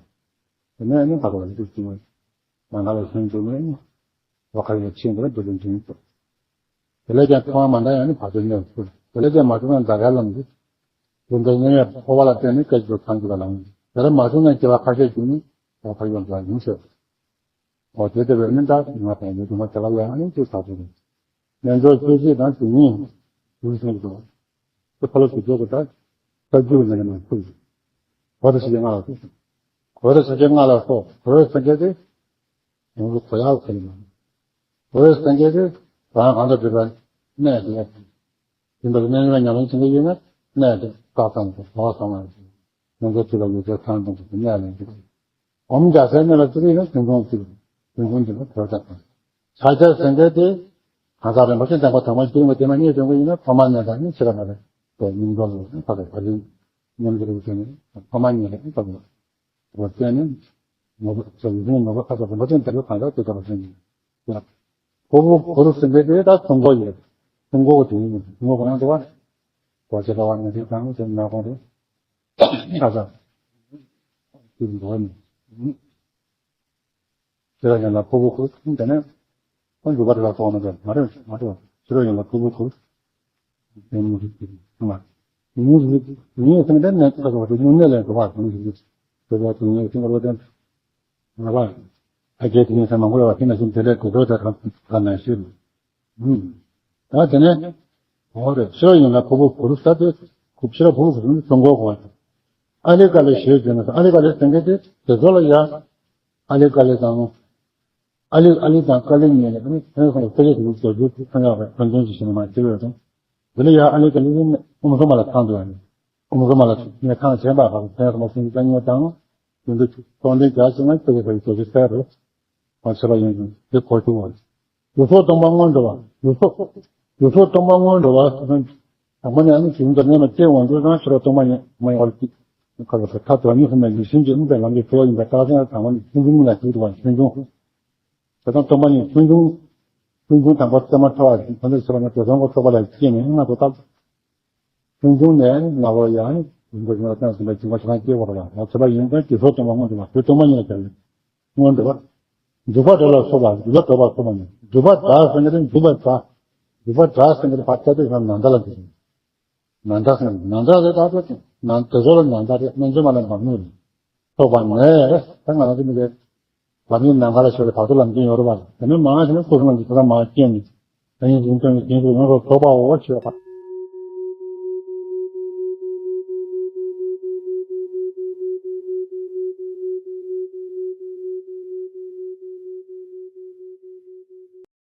དེ་ནས་ནི་ཁ་ཁོ་ལ་འཇུག་ཅིང་། མ་ང་ལ་ཤེས་འདུག་ནས་ནི། བ་ཁ་ཡོད་ཆེན་པོ་ལ་འདི་ལུང་འདྲེན་ཏོ། དེ་ལས་ཀྱང་ཐོག་མ་མ་འདྲ་ཡང་ནི་བར་དོའི་གནས་སུ། དེ་ལས་ཀྱང་མ་བྱུང་ན་འདའ་གར་ལམ་འདི། དེ་འདྲའི་གནས་ཡང་འཕོ་བ་ལ་བརྟེན་ནས་སྐད་ཅིག་ཏུ་གང་གི་ལ་ལམ། དེ་ལ་མ་བྱུང་ན་སྐྱེ་བ་ཁ་ཤས་ཀྱིས་ནི་བ་ཁ་ཡོད་འདྲ་ཡིན་ཟེར། འོ་དེ་ལྟ་བས་ནི་ད་ང་དང་ཡོད་དུ་མ་བྱ་བ་ཡང་ནི་ཅི་ཟ་ཐུབ་རེད། རྣལ་འབྱོར་སྤྱོད་བྱེད་དང་དེ་ཉིད་འདུལ་ཟིན་ཏོ། དེ་ཕ་ལོ་དེ་ཚོ་གི་ད་ལྟ་རྒྱུ་ནི་ཡང་མ་ཐུབ། གོ་རེ་ཞིག་ལྔ་ལ་སོགས། གོ་རེ་ཞིག་ལྔ་ལ་སོགས་གོ་རེ་སེང་གེ་དེ། ཡོངས་སུ་གོ་ཡག་ཟེར་ནས། གོ་རེ་སེང་གེ་དེ་རང་གང་དུ་བྲིས་པ་གནས་དེ། དེ་འདྲ་གནས་ལ་ཉམས་ལེན་བྱེད་ཀྱི་ཡོད་ན་གནས་དེ་བཀག་ཙམ་དུ་གོ་བ་ཚང་བ་ཡོངས་སུ་དེ་ལ་ཡོད་ཚད་ཚང་དང་དུ་གནས་ལ་འཇུག་འོམ་རྒྱ་སེ་ནི་ལ་ཙི་རི་ནི་ཐུན་མོང་གཅིག་ཐུན་མོང་གཅིག་ལ་གོ་ཙམ། ཕྱག་རྒྱ་སེང་གེ་དེ། གང་ཟག་རིན་པོ་ཆེ་བསྟན་པ་དང་པོ་བསྐྱེད་པ་དེ་མ་རྙེད་དོན་གྱི་ཡིན་ན་ཐོག་མ་ནས་དང་ནི་ཕྱི་ར་མ་རེད། དེ་སྙིང་རྡོལ་ལ་ཕ་གི་བ་ལི་མཉམ་དུ་རུ་བྱས་ནས་ཐོག་མ་ཉིད་ལ་ཕ་གི་བ་བརྟེན་ནས་ནོར་བུ་ཚོ་ཡིན་ནོར་བུ་ཁ་ཚ་རིན་པོ་ཆེ་དེ་ལ་གང་ཟག་དེ་ལྟ་བུ་ཟིན་ཡིན། ཕུར་བུ་གུ་རུ་སེང་གེ་དེ་ད་སྲུང་འཁོར་ཡོད། སྲུང་འཁོར་གྱི་དེ་ཡིན། སྲུང་འཁོར་ག་ན་འདུག་བ། གོ་ཆེ་ལ་བ་ནས་དེ་གང་དེ་ན་གོང་དུ་ཁ་ཚ་དེ་འགྲོ་ནས། ཕྱི་རོལ་ཡོངས་ལ་ཕུར་བུ་གུ་རུ་དེ་ནས་ཁོང་འཇུག་པ་དེ་ལ་གཏོང་ན་མ་རེད་མ་རེད། ཕྱི་རོལ་ཡོངས་ལ་ཕུར་བུ་གུ་རུ། དེ་ཉིད་ཀྱི་ང་། དེ་ཉིད་ཀྱི་ཉིད་སེང་གེ་ནས་ཁ་ཚ་བ་དེ་ཉུང་གནས་ལས་འགྲོ་བ་དང་ཞིག་དེ་ལ་དེ་ཉིད་སེང་གེ་རོ་དེ་ང་བ། ཨ་རྒྱས་དེ་ཉིད་སེང་མང་པོ་ལ་བ་དེ་ན་ཞིག་དེ་ལས་དེ་རོ་དེ་གང་གང་ན་ཞིག་ད་དེ་ནས། འོ་རེད། ཕྱི་རོལ་ཡོངས་ལ་ཕུར་བུ་གུ་རུ་ས་དེ། ཁུ་ཕྱི་རོལ་ཕུར་བུ་གུ་རུ་ནི་སྲུང་འཁོར་གོ་བ་དང་། ཨ་ལི་ཀ་ལི་ཞེས་བརྗོད་ན་ཨ་ལི་ཀ་ལི་སེང་གེ་དེ་དེ་ཚོ་ལ་ཡ། ཨ་ལི་ཀ་ལི་དང་། ཨ་ལི་ཨ་ལི་དང་ཀ་ལི་གཉིས་ལ་ནི་ཕན་སོང་ལ་ཀ་ལི་གུ་རུ་ཟེར་རྒྱུ་དེ་ཕན་ཡག་རེད། ཕན་ཚུན་གྱི་ཞེ་ན་མ་སྐྱེ་བས་དང་། དེ་ལ་ཡ་ཨ་ལི་ཀ་ལི་ནི་ཨུམ་སོ་མ་ལ་ཚང་འདུག་ཨ་ནི། ཁོང་ཚོ་མ་ལ་ངས་ཁང་ཆེན་པ་ཁག་ཚན་སོ་མ་སུམ་ཅུ་རྩ་གཉིས་དང་། དེ་ཚོ་ཚོགས་འདུ་རྒྱག་ཕྱིན་ན་ལྟོ་གོས་ཚོ་ཞིག་གསལ་རུ་མ་ཆེ་བ་ཡིན་ཙང་དེ་གོ་ཆུ་བ། རྒྱུ་ཚོགས་སྟོང་པ་སྔོན་འགྲོ་བ། རྒྱུ་ཚོགས་རྒྱུ་ཚོགས་སྟོང་པ་སྔོན་འགྲོ་བ། དང་པོ་ནས་ཨ་ནི་གཞུང་དང་མཉམ་དུ་སྐྱེ་འོང་དུས་ཙང་ཕྱི་རོལ་སྟོང་པ་ཉིད་མ་ཡིན་པར་ཅིག་ཁ་ལ་ཁ་དོན་ཉིད་སུ་མེད་ཀྱི་ཤིན་ཅི་མི་པའི་ལམ་གྱི་གཙོ་བོ་ཡིན་པའི་རྟགས་མཚན་དང་པོ་ནི་ཆོས་འབྱུང་ལ་ཞུགས་པ་ཆོས་འབྱུང་། དེ་དང་སྟོང་པ་ཉིད་ཆོས་འབྱུང་། ཆོས་འབྱུང་དང་པོ་ཙེ་མ་ཁྲ་བ་ཞིག་ཁོ་ཚོས་ཟེར་བ་ནི་དེ་སོང་གོ་ཚོགས་པ་ལ་སྐྱེས་ནས་སྔ་དུ་བཏབ། ཆོས་འབྱུང་ནས་ང་རོ་ཡང་རིན་པོ་ཆེ་ལ་བརྟེན་ཟིན་པའི་འབྱུང་བ་ཆ་ཚང་སྐྱེ་བར་ལ་ང་ཚོ་པ་ཡིན་ཙང་དེ་སོགས་སྟོང་པ་སྔོན་འགྲོ་བ་དེ་སྟོང་པ་ཉིད་ལ་བྱ་བའི་སྔོན་འགྲོ་བ། འཇུག་པ་འགྲོ་ལ་སོགས་པ་འཇུག་པ་འགྲོ་བ་སོགས་པ་ནི་འཇུག་པ་དག་ཟེར་ནི་རེད། འཇུག་པ་དག་འཇུག་པ་དག་ཟེར་ནི་རེད། ཕར་ལྟ་དུས་ཀྱང་ནམ་ཟླ་ལ་འཇུག་ནམ་ཟླ་ཟེར་ནམ་ཟླ་རེད། ད་ཚོད་ནམ་དེ་ཚོ་ལ་ནམ་ཟླ་རེད། སྨན་བཙུན་མ་ལ་མང་ནུ་རེད། ཐོག་པ་ནས་ད་ང་རང་ཚོ་མི་རེད། ལམ་ཡིན་ནམ་མཁའ་ལ་ཤོར་བའི་བར་དུ་ལམ་རྒྱུན་ཡོད་རེད་བ། དེ་ནས་མང་ཆེ་ན་སྐུ་གསུང་གི་ཐོག་མ་སྐྱེས་ནས་ད་ཡིན་ཟིན་སྟོན་གྱི་རྒྱན་དུ་ཡོངས་སུ་རྫོགས་པའོ་ཞེས་པ།